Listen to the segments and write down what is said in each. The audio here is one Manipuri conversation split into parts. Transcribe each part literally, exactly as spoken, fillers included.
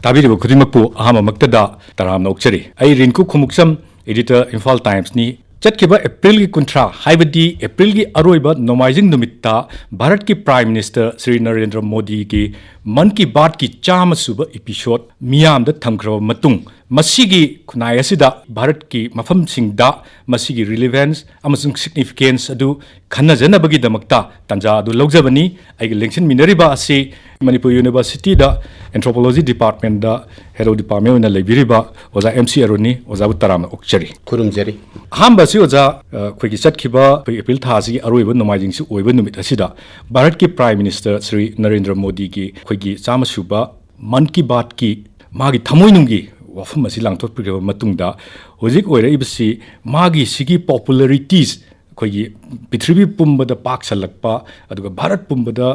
ꯇꯥꯕꯤꯔꯤꯕ ꯈꯨꯗꯤꯡꯃꯛꯄꯨ ꯑꯍꯥꯟꯕꯃꯛꯇꯗ ꯇꯔꯥꯝꯅ ꯑꯣꯛꯆꯔꯤ꯫ ꯑꯩ ꯔꯤꯟꯀꯨ ꯈꯣꯡꯎꯞꯁꯝ, editor, ꯏꯝꯐꯥꯜ ꯇꯥꯏꯝꯁꯅꯤ꯫ ꯆꯠꯈꯤꯕ ꯑꯦꯄ꯭ꯔꯤꯜꯒꯤ ꯀꯨꯟꯊ꯭ꯔꯥ, ꯍꯥꯏꯕꯗꯤ ꯑꯦꯄ꯭ꯔꯤꯜꯒꯤ ꯑꯔꯣꯏꯕ ꯅꯣꯡꯃꯥꯏꯖꯤꯡ ꯅꯨꯃꯤꯠꯇ ꯚꯥꯔꯠꯀꯤ Prime Minister ꯁ꯭ꯔꯤ ꯅꯔꯦꯟꯗ꯭ꯔ ꯃꯣꯗꯤꯒꯤ ꯃꯟ ꯀꯤ ꯕꯥꯠꯀꯤ ꯆꯥꯝꯃ ꯁꯨꯕ episode ꯃꯤꯌꯥꯝꯗ ꯊꯝꯈ꯭ꯔꯕ ꯃꯇꯨꯡ, ꯃꯁꯤꯒꯤ ꯈꯨꯟꯅꯥꯏ ꯑꯁꯤꯗ ꯚꯥꯔꯠꯀꯤ ꯃꯐꯝꯁꯤꯡꯗ ꯃꯁꯤꯒꯤ relevance ꯑꯃꯁꯨꯡ significance ꯑꯗꯨ ꯈꯟꯅꯖꯅꯕꯒꯤꯗꯃꯛꯇ ꯇꯥꯟꯖꯥ ꯑꯗꯨ ꯂꯧꯖꯕꯅꯤ꯫ ꯑꯩꯒ ꯂꯦꯡꯁꯤꯟꯃꯤꯟꯅꯔꯤꯕ ꯑꯁꯤ Manipur Universityꯗ Anthropology Departmentꯗ Head of Department ꯑꯣꯏꯅ ꯂꯩꯕꯤꯔꯤꯕ ꯑꯣꯖꯥ ꯑꯦꯝ ꯁꯤ ꯑꯔꯨꯟꯅꯤ꯫ ꯑꯣꯖꯥꯕꯨ ꯇꯔꯥꯝꯅ ꯑꯣꯛꯆꯔꯤ꯫ ꯈꯨꯔꯨꯝꯖꯔꯤ꯫ ꯑꯍꯥꯟꯕ ꯑꯁꯤ ꯑꯣꯖꯥ, ꯑ, ꯑꯩꯈꯣꯏꯒꯤ ꯆꯠꯈꯤꯕ ꯑꯩꯈꯣꯏꯒꯤ ꯑꯦꯄ꯭ꯔꯤꯜ ꯊꯥ ꯑꯁꯤꯒꯤ ꯑꯔꯣꯏꯕ ꯅꯣꯡꯃꯥꯏꯖꯤꯡꯁꯤ ꯑꯣꯏꯕ ꯅꯨꯃꯤꯠ ꯑꯁꯤꯗ ꯚꯥꯔꯠꯀꯤ Prime Minister ꯁ꯭ꯔꯤ ꯅꯔꯦꯟꯗ꯭ꯔ ꯃꯣꯗꯤꯒꯤ ꯑꯩꯈꯣꯏꯒꯤ ꯆꯥꯝꯃ ꯁꯨꯕ ꯃꯟ ꯀꯤ ꯕꯥꯠꯀꯤ ꯃꯥꯒꯤ ꯊꯃꯣꯏꯅꯨꯡꯒꯤ ꯋꯥꯐꯝ ꯑꯁꯤ ꯂꯥꯡꯊꯣꯛꯄꯤꯈ꯭ꯔꯕ ꯃꯇꯨꯡꯗ, ꯍꯧꯖꯤꯛ ꯑꯣꯏꯔꯛꯏꯕꯁꯤ ꯃꯥꯒꯤ ꯁꯤꯒꯤ popularities ꯑꯩꯈꯣꯏꯒꯤ ꯄ꯭ꯔꯤꯊꯤꯕꯤ ꯄꯨꯝꯕꯗ ꯄꯥꯛꯁꯜꯂꯛꯄ, ꯑꯗꯨꯒ ꯚꯥꯔꯠ ꯄꯨꯝꯕꯗ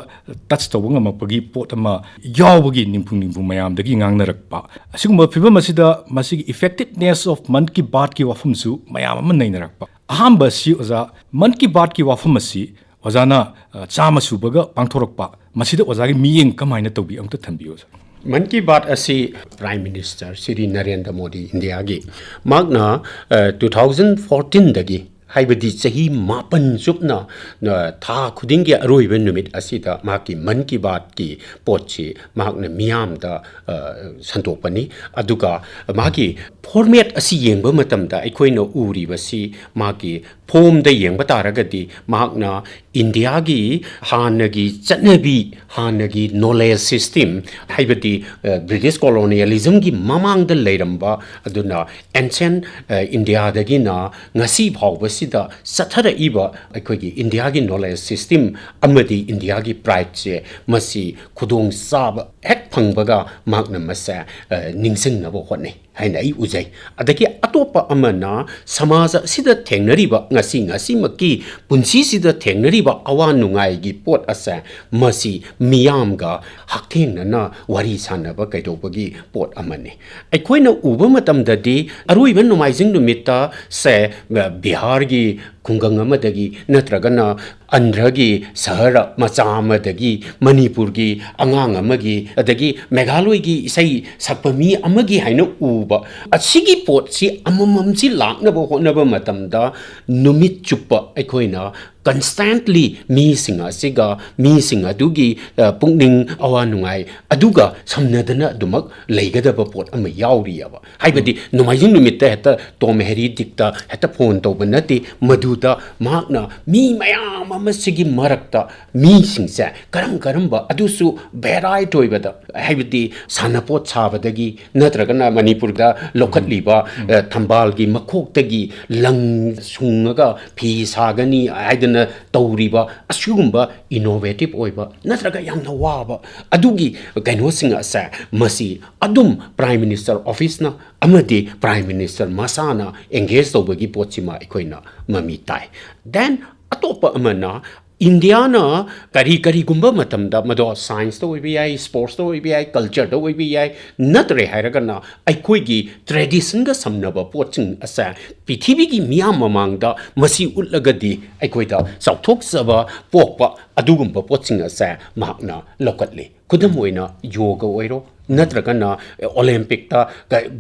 touch ꯇꯧꯕ ꯉꯝꯃꯛꯄꯒꯤ ꯄꯣꯠ ꯑꯃ ꯌꯥꯎꯕꯒꯤ ꯅꯤꯡꯄꯨꯡ ꯅꯤꯡꯄꯨꯡ ꯃꯌꯥꯝꯗꯒꯤ ꯉꯥꯡꯅꯔꯛꯄ꯫ ꯑꯁꯤꯒꯨꯝꯕ ꯐꯤꯕꯝ ꯑꯁꯤꯗ ꯃꯁꯤꯒꯤ effectiveness of ꯃꯟ ꯀꯤ ꯕꯥꯠꯀꯤ ꯋꯥꯐꯝꯁꯨ ꯃꯌꯥꯝ ꯑꯃ ꯅꯩꯅꯔꯛꯄ꯫ ꯑꯍꯥꯟꯕ ꯑꯁꯤ ꯑꯣꯖꯥ, ꯃꯟ ꯀꯤ ꯕꯥꯠꯀꯤ ꯋꯥꯐꯝ ꯑꯁꯤ ꯑꯣꯖꯥꯅ, ꯑ, ꯆꯥꯝꯃ ꯁꯨꯕꯒ ꯄꯥꯡꯊꯣꯔꯛꯄ, ꯃꯁꯤꯗ ꯑꯣꯖꯥꯒꯤ ꯃꯤꯠꯌꯦꯡ ꯀꯃꯥꯏꯅ ꯇꯧꯕꯤ? ꯑꯃꯨꯛꯇ ꯊꯝꯕꯤꯌꯨ, ꯑꯣꯖꯥ꯫ ꯃꯟ ꯀꯤ ꯕꯥꯠ ꯑꯁꯤ Prime Minister ꯁ꯭ꯔꯤ ꯅꯔꯦꯟꯗ꯭ꯔ ꯃꯣꯗꯤ, ꯏꯟꯗꯤꯌꯥꯒꯤ, ꯃꯍꯥꯛꯅ, ꯑ, two thousand fourteenꯗꯒꯤ, ꯍꯥꯏꯕꯗꯤ ꯆꯍꯤ ꯃꯥꯄꯟ ꯆꯨꯞꯅ, ꯑ, ꯊꯥ ꯈꯨꯗꯤꯡꯒꯤ ꯑꯔꯣꯏꯕ ꯅꯨꯃꯤꯠ ꯑꯁꯤꯗ ꯃꯍꯥꯛꯀꯤ ꯃꯟ ꯀꯤ ꯕꯥꯠꯀꯤ ꯄꯣꯠꯁꯤ ꯃꯍꯥꯛꯅ ꯃꯤꯌꯥꯝꯗ, ꯑ, ꯁꯟꯗꯣꯛꯄꯅꯤ꯫ ꯑꯗꯨꯒ ꯃꯥꯒꯤ format ꯑꯁꯤ ꯌꯦꯡꯕ ꯃꯇꯝꯗ ꯑꯩꯈꯣꯏꯅ ꯎꯔꯤꯕꯁꯤ ꯃꯥꯒꯤ formꯗ ꯌꯦꯡꯕ ꯇꯥꯔꯒꯗꯤ ꯃꯍꯥꯛꯅ ꯏꯟꯗꯤꯌꯥꯒꯤ ꯍꯥꯟꯅꯒꯤ ꯆꯠꯅꯕꯤ, ꯍꯥꯟꯅꯒꯤ knowledge system, ꯍꯥꯏꯕꯗꯤ, ꯑ, British colonialismꯒꯤ ꯃꯃꯥꯡꯗ ꯂꯩꯔꯝꯕ, ꯑꯗꯨꯅ ancient, ꯑ, ꯏꯟꯗꯤꯌꯥꯗꯒꯤꯅ ꯉꯁꯤ ꯐꯥꯎꯕꯁꯤꯗ ꯆꯠꯊꯔꯛꯏꯕ ꯑꯩꯈꯣꯏꯒꯤ ꯏꯟꯗꯤꯌꯥꯒꯤ knowledge system ꯑꯃꯗꯤ ꯏꯟꯗꯤꯌꯥꯒꯤ prideꯁꯦ, ꯃꯁꯤ ꯈꯨꯗꯣꯡ ꯆꯥꯕ ꯍꯦꯛ ꯐꯪꯕꯒ ꯃꯍꯥꯛꯅ ꯃꯁꯦ, ꯑ, ꯅꯤꯡꯁꯤꯡꯅꯕ ꯍꯣꯠꯅꯩ ꯍꯥꯏꯅ ꯑꯩ ꯎꯖꯩ꯫ ꯑꯗꯒꯤ ꯑꯇꯣꯞꯄ ꯑꯃꯅ ꯁꯃꯥꯖ ꯑꯁꯤꯗ ꯊꯦꯡꯅꯔꯤꯕ, ꯉꯁꯤ ꯉꯁꯤꯃꯛꯀꯤ ꯄꯨꯟꯁꯤꯁꯤꯗ ꯊꯦꯡꯅꯔꯤꯕ ꯑꯋꯥ ꯅꯨꯡꯉꯥꯏꯒꯤ ꯄꯣꯠ ꯑꯁꯦ, ꯃꯁꯤ ꯃꯤꯌꯥꯝꯒ ꯍꯛꯊꯦꯡꯅꯅ ꯋꯥꯔꯤ ꯁꯥꯟꯅꯕ ꯀꯩꯗꯧꯕꯒꯤ ꯄꯣꯠ ꯑꯃꯅꯤ꯫ ꯑꯩꯈꯣꯏꯅ ꯎꯕ ꯃꯇꯝꯗꯗꯤ ꯑꯔꯣꯏꯕ ꯅꯣꯡꯃꯥꯏꯖꯤꯡ ꯅꯨꯃꯤꯠꯇ ꯁꯦ, ꯕꯤꯍꯥꯔꯒꯤ ꯈꯨꯡꯒꯪ ꯑꯃꯗꯒꯤ ꯅꯠꯇ꯭ꯔꯒꯅ ꯑꯟꯙ꯭ꯔꯒꯤ ꯁꯍꯔ ꯃꯆꯥ ꯑꯃꯗꯒꯤ, ꯃꯅꯤꯄꯨꯔꯒꯤ ꯑꯉꯥꯡ ꯑꯃꯒꯤ, ꯑꯗꯒꯤ ꯃꯦꯘꯥꯂꯣꯏꯒꯤ ꯏꯁꯩ ꯁꯛꯄ ꯃꯤ ꯑꯃꯒꯤ ꯍꯥꯏꯅ ꯎꯕ, ꯑꯁꯤꯒꯤ ꯄꯣꯠꯁꯤ ꯑꯃꯃꯝꯁꯤ ꯂꯥꯛꯅꯕ ꯍꯣꯠꯅꯕ ꯃꯇꯝꯗ ꯅꯨꯃꯤꯠ ꯆꯨꯞꯄ ꯑꯩꯈꯣꯏꯅ constantly ꯃꯤꯁꯤꯡ ꯑꯁꯤꯒ, ꯃꯤꯁꯤꯡ ꯑꯗꯨꯒꯤ, ꯑ, ꯄꯨꯛꯅꯤꯡ ꯑꯋꯥ ꯅꯨꯡꯉꯥꯏ ꯑꯗꯨꯒ ꯁꯝꯅꯗꯅ ꯑꯗꯨꯃꯛ ꯂꯩꯒꯗꯕ ꯄꯣꯠ ꯑꯃ ꯌꯥꯎꯔꯤꯑꯕ꯫ ꯍꯥꯏꯕꯗꯤ ꯅꯣꯡꯃꯥꯏꯖꯤꯡ ꯅꯨꯃꯤꯠꯇ ꯍꯦꯛꯇ ꯇꯣꯝ ꯍꯦꯔꯤ ꯗꯤꯛꯇ ꯍꯦꯛꯇ ꯐꯣꯟ ꯇꯧꯕ ꯅꯠꯇꯦ꯫ ꯃꯗꯨꯗ ꯃꯍꯥꯛꯅ ꯃꯤ ꯃꯌꯥꯝ ꯑꯃꯁꯤꯒꯤ ꯃꯔꯛꯇ ꯃꯤꯁꯤꯡꯁꯦ ꯀꯔꯝ ꯀꯔꯝꯕ, ꯑꯗꯨꯁꯨ ꯚꯦꯔꯥꯏꯠ ꯑꯣꯏꯕꯗ, ꯍꯥꯏꯕꯗꯤ ꯁꯥꯟꯅꯄꯣꯠ ꯁꯥꯕꯗꯒꯤ ꯅꯠꯇ꯭ꯔꯒꯅ ꯃꯅꯤꯄꯨꯔꯗ ꯂꯧꯈꯠꯂꯤꯕ, ꯑ, ꯊꯝꯕꯥꯜꯒꯤ ꯃꯈꯣꯛꯇꯒꯤ ꯂꯪ ꯁꯨꯡꯉꯒ ꯐꯤ ꯁꯥꯒꯅꯤ ꯍꯥꯏꯗꯅ ꯇꯧꯔꯤꯕ ꯑꯁꯤꯒꯨꯝꯕ ꯏꯅꯣꯚꯦꯇꯤꯚ ꯑꯣꯏꯕ ꯅꯠꯇ꯭ꯔꯒ ꯌꯥꯝꯅ ꯋꯥꯕ ꯑꯗꯨꯒꯤ ꯀꯩꯅꯣꯁꯤꯡ ꯑꯁꯦ ꯃꯁꯤ ꯑꯗꯨꯝ ꯄ꯭ꯔꯥꯏꯝ ꯃꯤꯅꯤꯁꯇꯔ ꯑꯣꯐꯤꯁꯅ ꯑꯃꯗꯤ ꯄ꯭ꯔꯥꯏꯝ ꯃꯤꯅꯤꯁꯇꯔ ꯃꯁꯥꯅ ꯑꯦꯡꯒꯦꯖ ꯇꯧꯕꯒꯤ ꯄꯣꯠꯁꯤꯃ ꯑꯩꯈꯣꯏꯅ ꯃꯃꯤ ꯇꯥꯏ꯫ ꯗꯦꯟ ꯑꯇꯣꯞꯄ ꯑꯃꯅ ꯏꯟꯗꯤꯌꯥꯅ ꯀꯔꯤ ꯀꯔꯤꯒꯨꯝꯕ ꯃꯇꯝꯗ, ꯃꯗꯣ ꯁꯥꯏꯟꯁꯇ ꯑꯣꯏꯕ ꯌꯥꯏ, ꯁ꯭ꯄꯣꯔꯠꯁꯇ ꯑꯣꯏꯕ ꯌꯥꯏ, ꯀꯜꯆꯔꯗ ꯑꯣꯏꯕ ꯌꯥꯏ, ꯅꯠꯇ꯭ꯔꯦ ꯍꯥꯏꯔꯒꯅ ꯑꯩꯈꯣꯏꯒꯤ ꯇ꯭ꯔꯦꯗꯤꯁꯟꯒ ꯁꯝꯅꯕ ꯄꯣꯠꯁꯤꯡ ꯑꯁꯦ ꯄ꯭ꯔꯤꯊꯤꯕꯤꯒꯤ ꯃꯤꯌꯥꯝ ꯃꯃꯥꯡꯗ ꯃꯁꯤ ꯎꯠꯂꯒꯗꯤ ꯑꯩꯈꯣꯏꯗ ꯆꯥꯎꯊꯣꯛꯆꯕ ꯄꯣꯛꯄ ꯑꯗꯨꯒꯨꯝꯕ ꯄꯣꯠꯁꯤꯡ ꯑꯁꯦ ꯃꯍꯥꯛꯅ ꯂꯧꯈꯠꯂꯤ꯫ ꯈꯨꯗꯝ ꯑꯣꯏꯅ ꯌꯣꯒ ꯑꯣꯏꯔꯣ, ꯅꯠꯇ꯭ꯔꯒꯅ ꯑꯣꯂꯦꯝꯄꯤꯛꯇ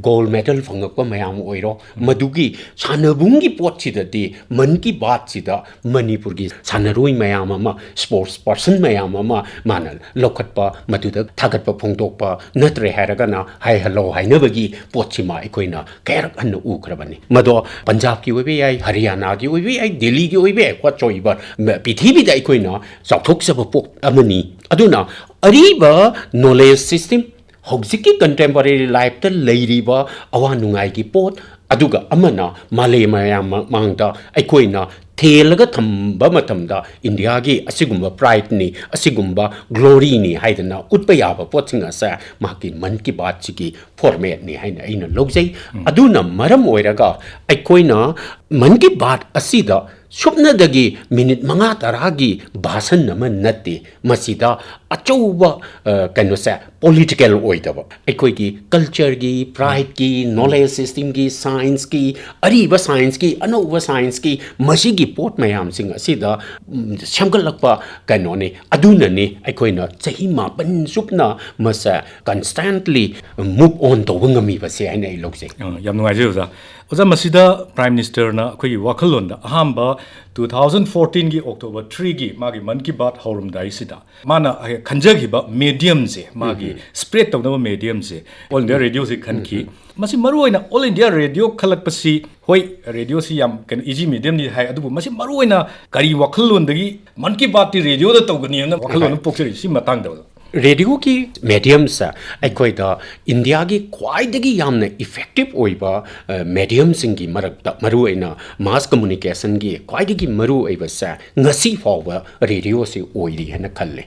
ꯒꯣꯜ ꯃꯦꯗꯜ ꯐꯪꯉꯛꯄ ꯃꯌꯥꯝ ꯑꯣꯏꯔꯣ, ꯃꯗꯨꯒꯤ ꯁꯥꯟꯅꯕꯨꯡꯒꯤ ꯄꯣꯠꯁꯤꯗꯗꯤ ꯃꯟ ꯀꯤ ꯕꯥꯠꯁꯤꯗ ꯃꯅꯤꯄꯨꯔꯒꯤ ꯁꯥꯟꯅꯔꯣꯏ ꯃꯌꯥꯝ ꯑꯃ, ꯁ꯭ꯄꯣꯔꯠꯁ ꯄꯔꯁꯟ ꯃꯌꯥꯝ ꯑꯃ ꯃꯥꯅ ꯂꯧꯈꯠꯄ, ꯃꯗꯨꯗ ꯊꯥꯒꯠꯄ ꯐꯣꯡꯗꯣꯛꯄ, ꯅꯠꯇ꯭ꯔꯦ ꯍꯥꯏꯔꯒꯅ ꯍꯥꯏ ꯍꯜꯂꯣ ꯍꯥꯏꯅꯕꯒꯤ ꯄꯣꯠꯁꯤꯃ ꯑꯩꯈꯣꯏꯅ ꯀꯌꯥꯔꯛ ꯍꯟꯅ ꯎꯈ꯭ꯔꯕꯅꯤ꯫ ꯃꯗꯣ ꯄꯟꯖꯥꯕꯀꯤ ꯑꯣꯏꯕ ꯌꯥꯏ, ꯍꯔꯤꯌꯥꯅꯥꯒꯤ ꯑꯣꯏꯕ ꯌꯥꯏ, ꯗꯤꯜꯂꯤꯒꯤ ꯑꯣꯏꯕ ꯌꯥꯏ, whatsoever, ꯄ꯭ꯔꯤꯊꯤꯕꯤꯗ ꯑꯩꯈꯣꯏꯅ ꯆꯥꯎꯊꯣꯛꯆꯕ ꯄꯣꯠ ꯑꯃꯅꯤ꯫ ꯑꯗꯨꯅ ꯑꯔꯤꯕ ꯅꯣꯂꯦꯖ ꯁꯤꯁꯇꯦꯝ, ꯍꯧꯖꯤꯛꯀꯤ ꯀꯟꯇꯦꯝꯄꯣꯔꯦꯔꯤ ꯂꯥꯏꯐꯇ ꯂꯩꯔꯤꯕ ꯑꯋꯥ ꯅꯨꯡꯉꯥꯏꯒꯤ ꯄꯣꯠ, ꯑꯗꯨꯒ ꯑꯃꯅ ꯃꯥꯂꯦꯝ ꯃꯌꯥꯝ ꯃꯃꯥꯡꯗ ꯑꯩꯈꯣꯏꯅ ꯊꯦꯜꯂꯒ ꯊꯝꯕ ꯃꯇꯝꯗ ꯏꯟꯗꯤꯌꯥꯒꯤ ꯑꯁꯤꯒꯨꯝꯕ ꯄ꯭ꯔꯥꯏꯗꯅꯤ, ꯑꯁꯤꯒꯨꯝꯕ ꯒ꯭ꯂꯣꯔꯤꯅꯤ ꯍꯥꯏꯗꯅ ꯎꯠꯄ ꯌꯥꯕ ꯄꯣꯠꯁꯤꯡ ꯑꯁꯦ ꯃꯍꯥꯛꯀꯤ ꯃꯟ ꯀꯤ ꯕꯥꯠꯁꯤꯒꯤ ꯐꯣꯔꯃꯦꯠꯅꯤ ꯍꯥꯏꯅ ꯑꯩꯅ ꯂꯧꯖꯩ꯫ ꯑꯗꯨꯅ ꯃꯔꯝ ꯑꯣꯏꯔꯒ ꯑꯩꯈꯣꯏꯅ ꯃꯟ ꯀꯤ ꯕꯥꯠ ꯑꯁꯤꯗ ꯁꯨꯞꯅꯗꯒꯤ ꯃꯤꯅꯤꯠ ꯃꯉꯥ ꯇꯔꯥꯒꯤ ꯚꯥꯁꯟ ꯑꯃ ꯅꯠꯇꯦ꯫ ꯃꯁꯤꯗ ꯑꯆꯧꯕ, ꯑ, ꯀꯩꯅꯣꯁꯦ, ꯄꯣꯂꯤꯇꯤꯀꯦꯜ ꯑꯣꯏꯗꯕ, ꯑꯩꯈꯣꯏꯒꯤ ꯀꯜꯆꯔꯒꯤ, ꯄ꯭ꯔꯥꯏꯗꯀꯤ, ꯅꯣꯂꯦꯖ ꯁꯤꯁꯇꯦꯝꯒꯤ, ꯁꯥꯏꯟꯁꯀꯤ, ꯑꯔꯤꯕ ꯁꯥꯏꯟꯁꯀꯤ, ꯑꯅꯧꯕ ꯁꯥꯏꯟꯁꯀꯤ, ꯃꯁꯤꯒꯤ ꯄꯣꯠ ꯃꯌꯥꯝꯁꯤꯡ ꯑꯁꯤꯗ, ꯎꯝ, ꯁꯦꯝꯒꯠꯂꯛꯄ ꯀꯩꯅꯣꯅꯤ꯫ ꯑꯗꯨꯅꯅꯤ ꯑꯩꯈꯣꯏꯅ ꯆꯍꯤ ꯃꯥꯄꯟ ꯆꯨꯞꯅ ꯃꯁꯦ ꯀꯟꯁꯇꯦꯟꯠꯂꯤ ꯃꯨꯚ ꯑꯣꯟ ꯇꯧꯕ ꯉꯝꯃꯤꯕꯁꯦ ꯍꯥꯏꯅ ꯑꯩ ꯂꯧꯖꯩ꯫ ꯑ, ꯌꯥꯝ ꯅꯨꯡꯉꯥꯏꯖꯩ, ꯑꯣꯖꯥ꯫ ꯑꯣꯖꯥ, ꯃꯁꯤꯗ ꯄ꯭ꯔꯥꯏꯝ ꯃꯤꯅꯤꯁꯇꯔꯅ ꯑꯩꯈꯣꯏꯒꯤ ꯋꯥꯈꯜꯂꯣꯟꯗ ꯑꯍꯥꯟꯕ two thousand fourteen-ꯒꯤ October three-ꯒꯤ ꯃꯥꯒꯤ ꯃꯟ ꯀꯤ ꯕꯥꯠ ꯍꯧꯔꯝꯗꯥꯏꯁꯤꯗ ꯃꯥꯅ ꯈꯟꯖꯈꯤꯕ ꯃꯦꯗꯤꯌꯝꯁꯦ, ꯃꯥꯒꯤ ꯎꯝ꯫ ꯁ꯭ꯄ꯭ꯔꯦꯗ ꯇꯧꯅꯕ ꯃꯦꯗꯤꯌꯝꯁꯦ, ꯑꯣꯜ ꯏꯟꯗꯤꯌꯥ ꯔꯦꯗꯤꯑꯣꯁꯦ ꯈꯟꯈꯤ꯫ ꯎꯝ꯫ ꯃꯁꯤ ꯃꯔꯨꯑꯣꯏꯅ ꯑꯣꯜ ꯏꯟꯗꯤꯌꯥ ꯔꯦꯗꯤꯑꯣ ꯈꯜꯂꯛꯄꯁꯤ, ꯍꯣꯏ, ꯔꯦꯗꯤꯑꯣꯁꯤ ꯌꯥꯝ ꯀꯩꯅꯣ, ꯏꯖꯤ ꯃꯦꯗꯤꯌꯝꯅꯤ ꯍꯥꯏ, ꯑꯗꯨꯕꯨ ꯃꯁꯤ ꯃꯔꯨꯑꯣꯏꯅ ꯀꯔꯤ ꯋꯥꯈꯜꯂꯣꯟꯗꯒꯤ ꯃꯟ ꯀꯤ ꯕꯥꯠꯇꯤ ꯔꯦꯗꯤꯑꯣꯗ ꯇꯧꯒꯅꯤ ꯍꯥꯏꯅ ꯋꯥꯈꯜꯂꯣꯟ ꯑꯃ ꯍꯣꯏ꯫ ꯄꯣꯛꯆꯔꯤ? ꯁꯤ ꯃꯇꯥꯡꯗ, ꯑꯣꯖꯥ꯫ ꯔꯦꯗꯤꯑꯣꯒꯤ ꯃꯦꯗꯤꯌꯝꯁꯦ ꯑꯩꯈꯣꯏꯗ ꯏꯟꯗꯤꯌꯥꯒꯤ ꯈ꯭ꯋꯥꯏꯗꯒꯤ ꯌꯥꯝꯅ ꯏꯐꯦꯛꯇꯤꯚ ꯑꯣꯏꯕ, ꯑ, ꯃꯦꯗꯤꯌꯝꯁꯤꯡꯒꯤ ꯃꯔꯛꯇ, ꯃꯔꯨꯑꯣꯏꯅ ꯃꯥꯁ ꯀꯝꯃꯨꯅꯤꯀꯦꯁꯟꯒꯤ ꯈ꯭ꯋꯥꯏꯗꯒꯤ ꯃꯔꯨꯑꯣꯏꯕꯁꯦ ꯉꯁꯤ ꯐꯥꯎꯕ ꯔꯦꯗꯤꯑꯣꯁꯤ ꯑꯣꯏꯔꯤ ꯍꯥꯏꯅ ꯈꯜꯂꯤ꯫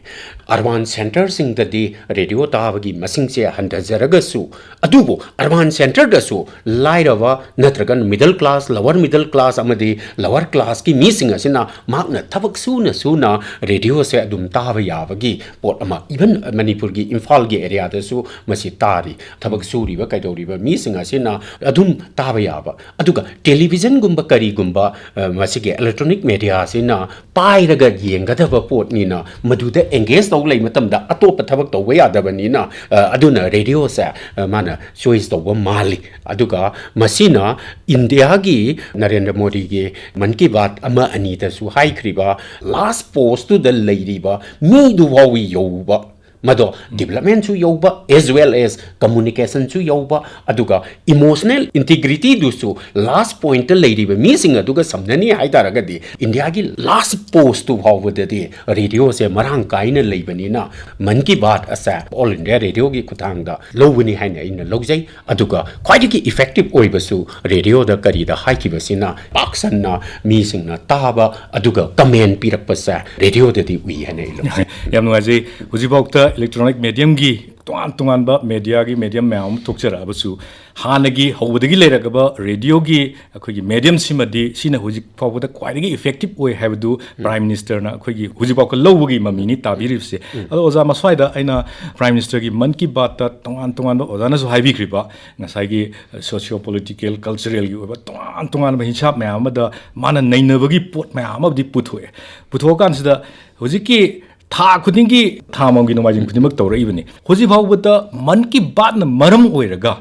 ꯑꯔꯕꯥꯟ ꯁꯦꯟꯇꯔꯁꯤꯡꯗꯗꯤ ꯔꯦꯗꯤꯑꯣ ꯇꯥꯕꯒꯤ ꯃꯁꯤꯡꯁꯦ ꯍꯟꯊꯖꯔꯒꯁꯨ, ꯑꯗꯨꯕꯨ ꯑꯔꯕꯥꯟ ꯁꯦꯟꯇꯔꯗꯁꯨ ꯂꯥꯏꯔꯕ ꯅꯠꯇ꯭ꯔꯒ middle class, lower middle class ꯑꯃꯗꯤ ꯂꯋꯔ ꯀ꯭ꯂꯥꯁꯀꯤ ꯃꯤꯁꯤꯡ ꯑꯁꯤꯅ ꯃꯍꯥꯛꯅ ꯊꯕꯛ ꯁꯨꯅ ꯁꯨꯅ ꯔꯦꯗꯤꯑꯣꯁꯦ ꯑꯗꯨꯝ ꯇꯥꯕ ꯌꯥꯕꯒꯤ ꯄꯣꯠ ꯑꯃ, ꯏꯚꯟ ꯃꯅꯤꯄꯨꯔꯒꯤ ꯏꯝꯐꯥꯜꯒꯤ ꯑꯦꯔꯤꯌꯥꯗꯁꯨ ꯃꯁꯤ ꯇꯥꯔꯤ꯫ ꯊꯕꯛ ꯁꯨꯔꯤꯕ ꯀꯩꯗꯧꯔꯤꯕ ꯃꯤꯁꯤꯡ ꯑꯁꯤꯅ ꯑꯗꯨꯝ ꯇꯥꯕ ꯌꯥꯕ꯫ ꯑꯗꯨꯒ ꯇꯦꯂꯤꯚꯤꯖꯟꯒꯨꯝꯕ ꯀꯔꯤꯒꯨꯝꯕ, ꯑ, ꯃꯁꯤꯒꯤ ꯏꯂꯦꯛꯇ꯭ꯔꯣꯅꯤꯛ ꯃꯦꯗꯤꯌꯥ ꯑꯁꯤꯅ ꯄꯥꯏꯔꯒ ꯌꯦꯡꯒꯗꯕ ꯄꯣꯠꯅꯤꯅ, ꯃꯗꯨꯗ ꯑꯦꯡꯒꯦꯖ ꯇꯧ ꯂꯩ ꯃꯇꯝꯗ ꯑꯇꯣꯞꯄ ꯊꯕꯛ ꯇꯧꯕ ꯌꯥꯗꯕꯅꯤꯅ, ꯑ, ꯑꯗꯨꯅ ꯔꯦꯗꯤꯑꯣꯁꯦ, ꯑ, ꯃꯥꯅ ꯆꯣꯏꯁ ꯇꯧꯕ ꯃꯥꯜꯂꯤ꯫ ꯑꯗꯨꯒ ꯃꯁꯤꯅ ꯏꯟꯗꯤꯌꯥꯒꯤ ꯅꯔꯦꯟꯗ꯭ꯔ ꯃꯣꯗꯤꯒꯤ ꯃꯟ ꯀꯤ ꯕꯥꯠ ꯑꯃ ꯑꯅꯤꯗꯁꯨ ꯍꯥꯏꯈ꯭ꯔꯤꯕ ꯂꯥꯁ ꯄꯣꯁꯇꯨꯗ ꯂꯩꯔꯤꯕ ꯃꯤꯗꯨ ꯐꯥꯎꯕ ꯌꯧꯕ, ꯃꯗꯣ ꯗꯤꯕꯂꯞꯃꯦꯟꯁꯨ ꯌꯧꯕ, ꯑꯦꯖ ꯋꯦꯜ ꯑꯦꯖ ꯀꯝꯃꯨꯅꯤꯀꯦꯁꯟꯁꯨ ꯌꯧꯕ, ꯑꯗꯨꯒ ꯏꯃꯣꯁꯅꯦꯜ ꯏꯟꯇꯤꯒ꯭ꯔꯤꯇꯤꯗꯨꯁꯨ ꯂꯥꯁ ꯄꯣꯏꯟꯠꯇ ꯂꯩꯔꯤꯕ ꯃꯤꯁꯤꯡ ꯑꯗꯨꯒ ꯁꯝꯅꯅꯤ ꯍꯥꯏ ꯇꯥꯔꯒꯗꯤ, ꯏꯟꯗꯤꯌꯥꯒꯤ ꯂꯥꯁ ꯄꯣꯁꯇꯨ ꯐꯥꯎꯕꯗꯗꯤ ꯔꯦꯗꯤꯑꯣꯁꯦ ꯃꯔꯥꯡ ꯀꯥꯏꯅ ꯂꯩꯕꯅꯤꯅ, ꯃꯟ ꯀꯤ ꯕꯥꯠ ꯑꯁꯦ ꯑꯣꯜ ꯏꯟꯗꯤꯌꯥ ꯔꯦꯗꯤꯑꯣꯒꯤ ꯈꯨꯠꯊꯥꯡꯗ ꯂꯧꯕꯅꯤ ꯍꯥꯏꯅ ꯑꯩꯅ ꯂꯧꯖꯩ꯫ ꯑꯗꯨꯒ ꯈ꯭ꯋꯥꯏꯗꯒꯤ ꯏꯐꯦꯛꯇꯤꯚ ꯑꯣꯏꯕꯁꯨ ꯔꯦꯗꯤꯑꯣꯗ ꯀꯔꯤꯗ ꯍꯥꯏꯈꯤꯕꯁꯤꯅ ꯄꯥꯛ ꯁꯟꯅ ꯃꯤꯁꯤꯡꯅ ꯇꯥꯕ, ꯑꯗꯨꯒ ꯀꯃꯦꯟ ꯄꯤꯔꯛꯄꯁꯦ ꯔꯦꯗꯤꯑꯣꯗꯗꯤ ꯎꯏ ꯍꯥꯏꯅ ꯑꯩ ꯂꯧꯖꯩ꯫ ꯌꯥꯝ ꯅꯨꯡꯉꯥꯏꯖꯩ꯫ ꯍꯧꯖꯤꯛꯐꯥꯎꯗ ꯏꯂꯦꯛꯇ꯭ꯔꯣꯅꯤꯛ ꯃꯦꯗꯤꯌꯝꯒꯤ ꯇꯣꯉꯥꯟ ꯇꯣꯉꯥꯟꯕ ꯃꯦꯗꯤꯌꯥꯒꯤ ꯃꯦꯗꯤꯌꯝ ꯃꯌꯥꯝ ꯑꯃ ꯊꯣꯛꯆꯔꯛꯑꯕꯁꯨ, ꯍꯥꯟꯅꯒꯤ ꯍꯧꯕꯗꯒꯤ ꯂꯩꯔꯛꯂꯕ ꯔꯦꯗꯤꯑꯣꯒꯤ ꯑꯩꯈꯣꯏꯒꯤ ꯃꯦꯗꯤꯌꯝꯁꯤꯃꯗꯤ ꯁꯤꯅ ꯍꯧꯖꯤꯛ ꯐꯥꯎꯕꯗ ꯈ꯭ꯋꯥꯏꯗꯒꯤ ꯏꯐꯦꯛꯇꯤꯞ ꯑꯣꯏ ꯍꯥꯏꯕꯗꯨ ꯄ꯭ꯔꯥꯏꯝ ꯃꯤꯅꯤꯁꯇꯔꯅ ꯑꯩꯈꯣꯏꯒꯤ ꯍꯧꯖꯤꯛ ꯐꯥꯎꯕ ꯂꯧꯕꯒꯤ ꯃꯃꯤꯅꯤ ꯇꯥꯕꯤꯔꯤꯕꯁꯦ꯫ ꯑꯗꯣ ꯑꯣꯖꯥ, ꯃꯁ꯭ꯋꯥꯏꯗ ꯑꯩꯅ ꯄ꯭ꯔꯥꯏꯝ ꯃꯤꯅꯤꯁꯇꯔꯒꯤ ꯃꯟ ꯀꯤ ꯕꯥꯠꯇ ꯇꯣꯉꯥꯟ ꯇꯣꯉꯥꯟꯕ ꯑꯣꯖꯥꯅꯁꯨ ꯍꯥꯏꯕꯤꯈ꯭ꯔꯤꯕ ꯉꯁꯥꯏꯒꯤ ꯁꯣꯁꯤꯌꯣ ꯄꯣꯂꯤꯇꯤꯀꯦꯜ ꯀꯜꯆꯔꯦꯜꯒꯤ ꯑꯣꯏꯕ ꯇꯣꯉꯥꯟ ꯇꯣꯉꯥꯟꯕ ꯍꯤꯁꯥꯞ ꯃꯌꯥꯝ ꯑꯃꯗ ꯃꯥꯅ ꯅꯩꯅꯕꯒꯤ ꯄꯣꯠ ꯃꯌꯥꯝ ꯑꯃꯗꯤ ꯄꯨꯊꯣꯛꯑꯦ꯫ ꯄꯨꯊꯣꯛꯑꯀꯥꯟꯁꯤꯗ ꯍꯧꯖꯤꯛꯀꯤ ꯊꯥ ꯈꯨꯗꯤꯡꯒꯤ, ꯊꯥ ꯑꯃꯃꯝꯒꯤ ꯅꯣꯡꯃꯥꯏꯖꯤꯡ ꯈꯨꯗꯤꯡꯃꯛ ꯇꯧꯔꯛꯏꯕꯅꯤ꯫ ꯍꯧꯖꯤꯛ ꯐꯥꯎꯕꯗ ꯃꯟ ꯀꯤ ꯕꯥꯠꯅ ꯃꯔꯝ ꯑꯣꯏꯔꯒ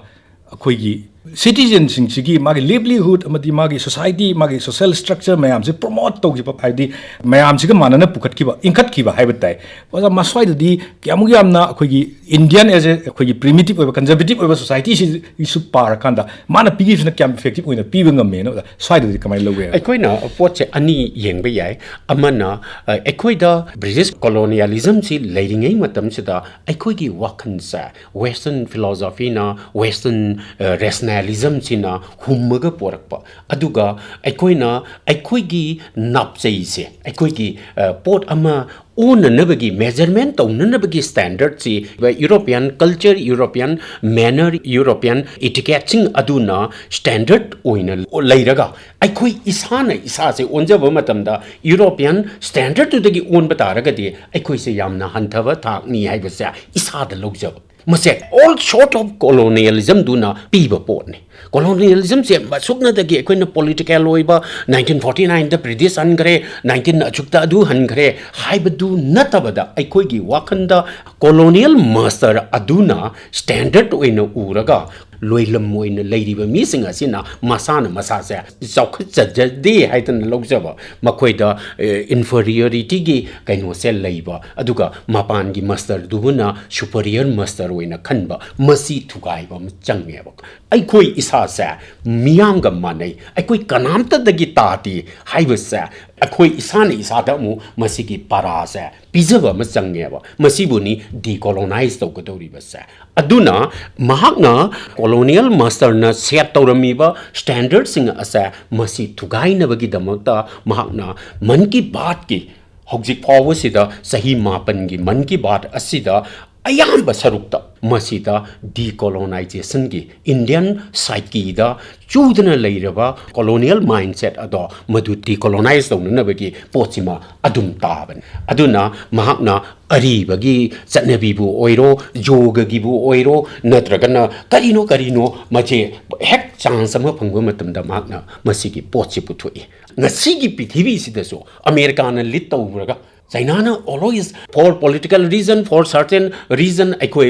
ꯑꯩꯈꯣꯏꯒꯤ ꯁꯤꯇꯤꯖꯟꯁꯤꯡꯁꯤꯒꯤ ꯃꯥꯒꯤ ꯂꯤꯕꯂꯤꯍꯨꯗ ꯑꯃꯗꯤ ꯃꯥꯒꯤ ꯁꯣꯁꯥꯏꯇꯤ, ꯃꯥꯒꯤ ꯁꯣꯁꯦꯜ ꯁ꯭ꯇ꯭ꯔꯛꯆꯔ ꯃꯌꯥꯝꯁꯦ ꯄ꯭ꯔꯣꯃꯣꯠ ꯇꯧꯈꯤꯕ, ꯍꯥꯏꯗꯤ ꯃꯌꯥꯝꯁꯤꯒ ꯃꯥꯟꯅꯅ ꯄꯨꯈꯠꯈꯤꯕ, ꯏꯟꯈꯠꯈꯤꯕ ꯍꯥꯏꯕ ꯇꯥꯏ꯫ ꯑꯣꯖꯥ, ꯃꯁ꯭ꯋꯥꯏꯗꯗꯤ ꯀꯌꯥꯃꯨꯛ ꯌꯥꯝꯅ ꯑꯩꯈꯣꯏꯒꯤ ꯏꯟꯗꯤꯌꯥꯟ ꯑꯦꯖ ꯑꯦ ꯑꯩꯈꯣꯏꯒꯤ ꯄ꯭ꯔꯤꯃꯤꯇꯤꯞ ꯑꯣꯏꯕ, ꯀꯟꯖꯔꯕꯦꯇꯤꯞ ꯑꯣꯏꯕ ꯁꯣꯁꯥꯏꯇꯤꯁꯤꯒꯤꯁꯨ ꯄꯥꯔꯀꯥꯟꯗ ꯃꯥꯅ ꯄꯤꯈꯤꯕꯁꯤꯅ ꯀꯌꯥꯝ ꯏꯐꯦꯛꯇꯤꯞ ꯑꯣꯏꯅ ꯄꯤꯕ ꯉꯝꯃꯦꯅ, ꯑꯣꯖꯥ, ꯁ꯭ꯋꯥꯏꯗꯗꯤ ꯀꯃꯥꯏꯅ ꯂꯧꯕ ꯌꯥꯏ? ꯑꯩꯈꯣꯏꯅ ꯄꯣꯠꯁꯦ ꯑꯅꯤ ꯌꯦꯡꯕ ꯌꯥꯏ꯫ ꯑꯃꯅ, ꯑ, ꯑꯩꯈꯣꯏꯗ ꯕ꯭ꯔꯤꯇꯤꯁ ꯀꯣꯂꯣꯅꯤꯌꯦꯂꯤꯖꯝꯁꯤ ꯂꯩꯔꯤꯉꯩ ꯃꯇꯝꯁꯤꯗ ꯑꯩꯈꯣꯏꯒꯤ ꯋꯥꯈꯜꯁꯦ ꯋꯦꯁꯇꯔꯟ ꯐꯤꯂꯣꯁꯣꯐꯤꯅ, ꯋꯦꯁꯇꯔꯟ, ꯑ, ꯔꯦꯁꯅꯦꯂꯤꯖꯝꯁꯤꯅ ꯍꯨꯝꯃꯒ ꯄꯣꯔꯛꯄ, ꯑꯗꯨꯒ ꯑꯩꯈꯣꯏꯅ ꯑꯩꯈꯣꯏꯒꯤ ꯅꯥꯞꯆꯩꯁꯦ, ꯑꯩꯈꯣꯏꯒꯤ, ꯑ, ꯄꯣꯠ ꯑꯃ ꯑꯣꯟꯅꯅꯕꯒꯤ, ꯃꯦꯖꯔꯃꯦꯟ ꯇꯧꯅꯅꯕꯒꯤ ꯁ꯭ꯇꯦꯟꯗꯔꯗꯁꯤ European culture, European manner, European ꯏꯇꯤꯀꯦꯠꯁꯤꯡ ꯑꯗꯨꯅ ꯁ꯭ꯇꯦꯟꯗꯔꯗ ꯑꯣꯏꯅ ꯂꯩꯔꯒ, ꯑꯩꯈꯣꯏ ꯏꯁꯥꯅ ꯏꯁꯥꯁꯦ ꯑꯣꯟꯖꯕ ꯃꯇꯝꯗ ꯌꯨꯔꯣꯄꯤꯌꯟ ꯁ꯭ꯇꯦꯟꯗꯔꯗꯇꯨꯗꯒꯤ ꯑꯣꯟꯕ ꯇꯥꯔꯒꯗꯤ ꯑꯩꯈꯣꯏꯁꯦ ꯌꯥꯝꯅ ꯍꯟꯊꯕ ꯊꯥꯛꯅꯤ ꯍꯥꯏꯕꯁꯦ ꯏꯁꯥꯗ ꯂꯧꯖꯕ꯫ ꯃꯁꯦ all sort of colonialismꯗꯨꯅ ꯄꯤꯕ ꯄꯣꯠꯅꯤ꯫ ꯀꯣꯂꯣꯅꯤꯌꯦꯂꯤꯖꯝꯁꯦ ꯃꯁꯨꯛꯅꯗꯒꯤ ꯑꯩꯈꯣꯏꯅ ꯄꯣꯂꯤꯇꯤꯀꯦꯜ ꯑꯣꯏꯕ, ꯅꯥꯏꯟꯇꯤꯟ ꯐꯣꯔꯇꯤ ꯅꯥꯏꯟꯗ ꯕ꯭ꯔꯤꯇꯤꯁ ꯍꯟꯈ꯭ꯔꯦ, ꯅꯥꯏꯟꯇꯤꯟ ꯑꯁꯨꯛꯇ ꯑꯗꯨ ꯍꯟꯈ꯭ꯔꯦ ꯍꯥꯏꯕꯗꯨ ꯅꯠꯇꯕꯗ, ꯑꯩꯈꯣꯏꯒꯤ ꯋꯥꯈꯜꯗ ꯀꯣꯂꯣꯅꯤꯌꯦꯜ ꯃꯥꯁꯇꯔ ꯑꯗꯨꯅ ꯁ꯭ꯇꯦꯟꯗꯔꯗ ꯑꯣꯏꯅ ꯎꯔꯒ, ꯂꯣꯏꯂꯝ ꯑꯣꯏꯅ ꯂꯩꯔꯤꯕ ꯃꯤꯁꯤꯡ ꯑꯁꯤꯅ ꯃꯁꯥꯅ ꯃꯁꯥꯁꯦ ꯆꯥꯎꯈꯠꯆꯖꯗꯦ ꯍꯥꯏꯗꯅ ꯂꯧꯖꯕ, ꯃꯈꯣꯏꯗ, ꯑꯦ, ꯏꯟꯐꯔꯤꯌꯣꯔꯤꯇꯤꯒꯤ ꯀꯩꯅꯣꯁꯦ ꯂꯩꯕ, ꯑꯗꯨꯒ ꯃꯄꯥꯟꯒꯤ ꯃꯥꯁꯇꯔꯗꯨꯕꯨꯅ ꯁꯨꯄꯔꯤꯌꯔ ꯃꯥꯁꯇꯔ ꯑꯣꯏꯅ ꯈꯟꯕ, ꯃꯁꯤ ꯊꯨꯒꯥꯏꯕ ꯑꯃ ꯆꯪꯉꯦꯕ꯫ ꯑꯩꯈꯣꯏ ꯏꯁꯥꯁꯦ ꯃꯤꯌꯥꯝꯒ ꯃꯥꯟꯅꯩ, ꯑꯩꯈꯣꯏ ꯀꯅꯥꯝꯇꯗꯒꯤ ꯇꯥꯗꯦ ꯍꯥꯏꯕꯁꯦ ꯑꯩꯈꯣꯏ ꯏꯁꯥꯅ ꯏꯁꯥꯗ ꯑꯃꯨꯛ ꯃꯁꯤꯒꯤ ꯄꯔꯥꯁꯦ ꯄꯤꯖꯕ ꯑꯃ ꯆꯪꯉꯦꯕ꯫ ꯃꯁꯤꯕꯨꯅꯤ ꯗꯤꯀꯣꯂꯣꯅꯥꯏꯖ ꯇꯧꯒꯗꯧꯔꯤꯕꯁꯦ꯫ ꯑꯗꯨꯅ ꯃꯍꯥꯛꯅ ꯀꯣꯂꯣꯅꯤꯌꯦꯜ ꯃꯥꯁꯇꯔꯅ ꯁꯦꯠ ꯇꯧꯔꯝꯃꯤꯕ ꯁ꯭ꯇꯦꯟꯗꯔꯗꯁꯤꯡ ꯑꯁꯦ ꯃꯁꯤ ꯊꯨꯒꯥꯏꯅꯕꯒꯤꯗꯃꯛꯇ ꯃꯍꯥꯛꯅ ꯃꯟ ꯀꯤ ꯕꯥꯠꯀꯤ ꯍꯧꯖꯤꯛ ꯐꯥꯎꯕꯁꯤꯗ ꯆꯍꯤ ꯃꯥꯄꯟꯒꯤ ꯃꯟ ꯀꯤ ꯕꯥꯠ ꯑꯁꯤꯗ ꯑꯌꯥꯝꯕ ꯁꯔꯨꯛꯇ ꯃꯁꯤꯗ ꯗꯤꯀꯣꯂꯣꯅꯥꯏꯖꯦꯁꯟꯒꯤ, ꯏꯟꯗꯤꯌꯟ ꯁꯥꯏꯀꯤꯗ ꯆꯨꯗꯅ ꯂꯩꯔꯕ ꯀꯣꯂꯣꯅꯤꯌꯦꯜ ꯃꯥꯏꯟꯁꯦꯠ ꯑꯗꯣ ꯃꯗꯨ ꯗꯤꯀꯣꯂꯣꯅꯥꯏꯁ ꯇꯧꯅꯅꯕꯒꯤ ꯄꯣꯠꯁꯤꯃ ꯑꯗꯨꯝ ꯇꯥꯕꯅꯤ꯫ ꯑꯗꯨꯅ ꯃꯍꯥꯛꯅ ꯑꯔꯤꯕꯒꯤ ꯆꯠꯅꯕꯤꯕꯨ ꯑꯣꯏꯔꯣ, ꯌꯣꯒꯒꯤꯕꯨ ꯑꯣꯏꯔꯣ, ꯅꯠꯇ꯭ꯔꯒꯅ ꯀꯔꯤꯅꯣ ꯀꯔꯤꯅꯣ ꯃꯁꯦ ꯍꯦꯛ ꯆꯥꯟꯁ ꯑꯃ ꯐꯪꯕ ꯃꯇꯝꯗ ꯃꯍꯥꯛꯅ ꯃꯁꯤꯒꯤ ꯄꯣꯠꯁꯤ ꯄꯨꯊꯣꯛꯏ꯫ ꯉꯁꯤꯒꯤ ꯄ꯭ꯔꯤꯊꯤꯕꯤꯁꯤꯗꯁꯨ ꯑꯃꯦꯔꯤꯀꯥꯅ ꯂꯤꯗ ꯇꯧꯔꯒ ꯆꯩꯅꯥꯅ always, for political reason, for certain reason, ꯑꯩꯈꯣꯏ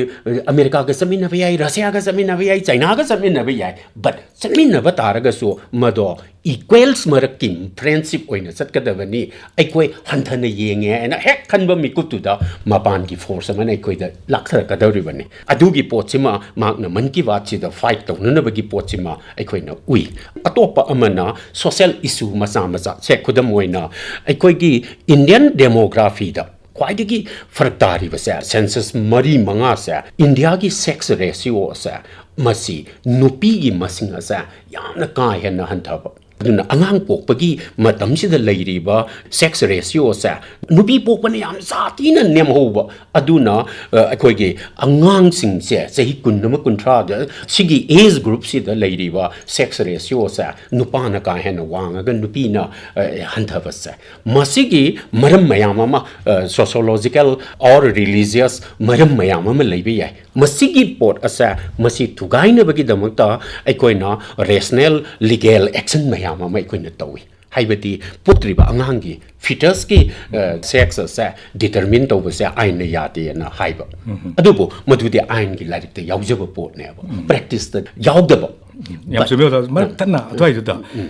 ꯑꯃꯦꯔꯤꯀꯥꯒ ꯆꯠꯃꯤꯟꯅꯕ ꯌꯥꯏ, ꯔꯁꯤꯌꯥꯒ ꯆꯠꯃꯤꯟꯅꯕ ꯌꯥꯏ, ꯆꯩꯅꯥꯒ ꯆꯠꯃꯤꯟꯅꯕ ꯌꯥꯏ, but ꯆꯠꯃꯤꯟꯅꯕ ꯇꯥꯔꯒꯁꯨ ꯃꯗꯣ ꯏꯀ꯭ꯋꯦꯜꯁ ꯃꯔꯛꯀꯤ ꯐ꯭ꯔꯦꯟꯁꯤꯞ ꯑꯣꯏꯅ ꯆꯠꯀꯗꯕꯅꯤ꯫ ꯑꯩꯈꯣꯏ ꯍꯟꯊꯅ ꯌꯦꯡꯉꯦ ꯍꯥꯏꯅ ꯍꯦꯛ ꯈꯟꯕ ꯃꯤꯀꯨꯞꯇꯨꯗ ꯃꯄꯥꯟꯒꯤ ꯐꯣꯔꯁ ꯑꯃꯅ ꯑꯩꯈꯣꯏꯗ ꯂꯥꯛꯊꯔꯛꯀꯗꯧꯔꯤꯕꯅꯤ꯫ ꯑꯗꯨꯒꯤ ꯄꯣꯠꯁꯤꯃ ꯃꯍꯥꯛꯅ ꯃꯟ ꯀꯤ ꯕꯥꯠꯁꯤꯗ ꯐꯥꯏꯠ ꯇꯧꯅꯅꯕꯒꯤ ꯄꯣꯠꯁꯤꯃ ꯑꯩꯈꯣꯏꯅ ꯎꯏ꯫ ꯑꯇꯣꯞꯄ ꯑꯃꯅ ꯁꯣꯁꯦꯜ ꯏꯁꯨ ꯃꯆꯥ ꯃꯆꯥ ꯁꯦ, ꯈꯨꯗꯝ ꯑꯣꯏꯅ ꯑꯩꯈꯣꯏꯒꯤ ꯏꯟꯗꯤꯌꯟ ꯗꯦꯃꯣꯒ꯭ꯔꯥꯐꯤꯗ ꯈ꯭ꯋꯥꯏꯗꯒꯤ ꯐꯔꯛ ꯇꯥꯔꯤꯕꯁꯦ ꯁꯦꯟꯁꯁ ꯃꯔꯤ ꯃꯉꯥꯁꯦ, ꯏꯟꯗꯤꯌꯥꯒꯤ ꯁꯦꯛꯁ ꯔꯦꯁꯤꯌꯣ ꯑꯁꯦ, ꯃꯁꯤ ꯅꯨꯄꯤꯒꯤ ꯃꯁꯤꯡ ꯑꯁꯦ ꯌꯥꯝꯅ ꯀꯥ ꯍꯦꯟꯅ ꯍꯟꯊꯕ꯫ ꯑꯗꯨꯅ ꯑꯉꯥꯡ ꯄꯣꯛꯄꯒꯤ ꯃꯇꯝꯁꯤꯗ ꯂꯩꯔꯤꯕ ꯁꯦꯛꯁ ꯔꯦꯁꯤꯌꯣꯁꯦ, ꯅꯨꯄꯤ ꯄꯣꯛꯄꯅ ꯌꯥꯝ ꯁꯥꯊꯤꯅ ꯅꯦꯝꯍꯧꯕ꯫ ꯑꯗꯨꯅ ꯑ, ꯑꯩꯈꯣꯏꯒꯤ ꯑꯉꯥꯡꯁꯤꯡꯁꯦ ꯆꯍꯤ ꯀꯨꯟ ꯑꯃ, ꯀꯨꯟꯊ꯭ꯔꯥꯗ, ꯁꯤꯒꯤ ꯑꯦꯖ ꯒ꯭ꯔꯨꯞꯁꯤꯗ ꯂꯩꯔꯤꯕ ꯁꯦꯛꯁ ꯔꯦꯁꯤꯌꯣꯁꯦ ꯅꯨꯄꯥꯅ ꯀꯥ ꯍꯦꯟꯅ ꯋꯥꯡꯉꯒ ꯅꯨꯄꯤꯅ ꯑ, ꯍꯟꯊꯕꯁꯦ, ꯃꯁꯤꯒꯤ ꯃꯔꯝ ꯃꯌꯥꯝ ꯑꯃ, ꯑ, ꯁꯣꯁꯣꯂꯣꯖꯤꯀꯦꯜ ꯑꯣꯔ ꯔꯤꯂꯤꯖꯤꯌꯁ ꯃꯔꯝ ꯃꯌꯥꯝ ꯑꯃ ꯂꯩꯕ ꯌꯥꯏ꯫ ꯃꯁꯤꯒꯤ ꯄꯣꯠ ꯑꯁꯦ, ꯃꯁꯤ ꯊꯨꯒꯥꯏꯅꯕꯒꯤꯗꯃꯛꯇ ꯑꯩꯈꯣꯏꯅ ꯔꯦꯁꯅꯦꯜ ꯂꯤꯒꯦꯜ ꯑꯦꯛꯁꯟ ꯃꯌꯥꯝ ꯑꯃ ꯑꯩꯈꯣꯏꯅ ꯇꯧꯏ꯫ ꯍꯥꯏꯕꯗꯤ ꯄꯣꯛꯇ꯭ꯔꯤꯕ ꯑꯉꯥꯡꯒꯤ, ꯐꯤꯇꯁꯀꯤ, ꯑ, ꯁꯦꯛꯁ ꯑꯁꯦ ꯗꯤꯇꯔꯃꯤꯟ ꯇꯧꯕꯁꯦ ꯑꯥꯏꯟꯅ ꯌꯥꯗꯦꯅ ꯍꯥꯏꯕ꯫ ꯑꯗꯨꯕꯨ ꯃꯗꯨꯗꯤ ꯑꯥꯏꯟꯒꯤ ꯂꯥꯏꯔꯤꯛꯇ ꯌꯥꯎꯖꯕ ꯄꯣꯠꯅꯦꯕ, ꯄ꯭ꯔꯦꯛꯇꯤꯁꯇ ꯌꯥꯎꯗꯕ꯫ ꯌꯥꯝ ꯆꯨꯝꯃꯤ, ꯑꯣꯖꯥ꯫ ꯃꯔꯛ ꯊꯠꯅ ꯑꯗꯨꯋꯥꯏꯗꯨꯗ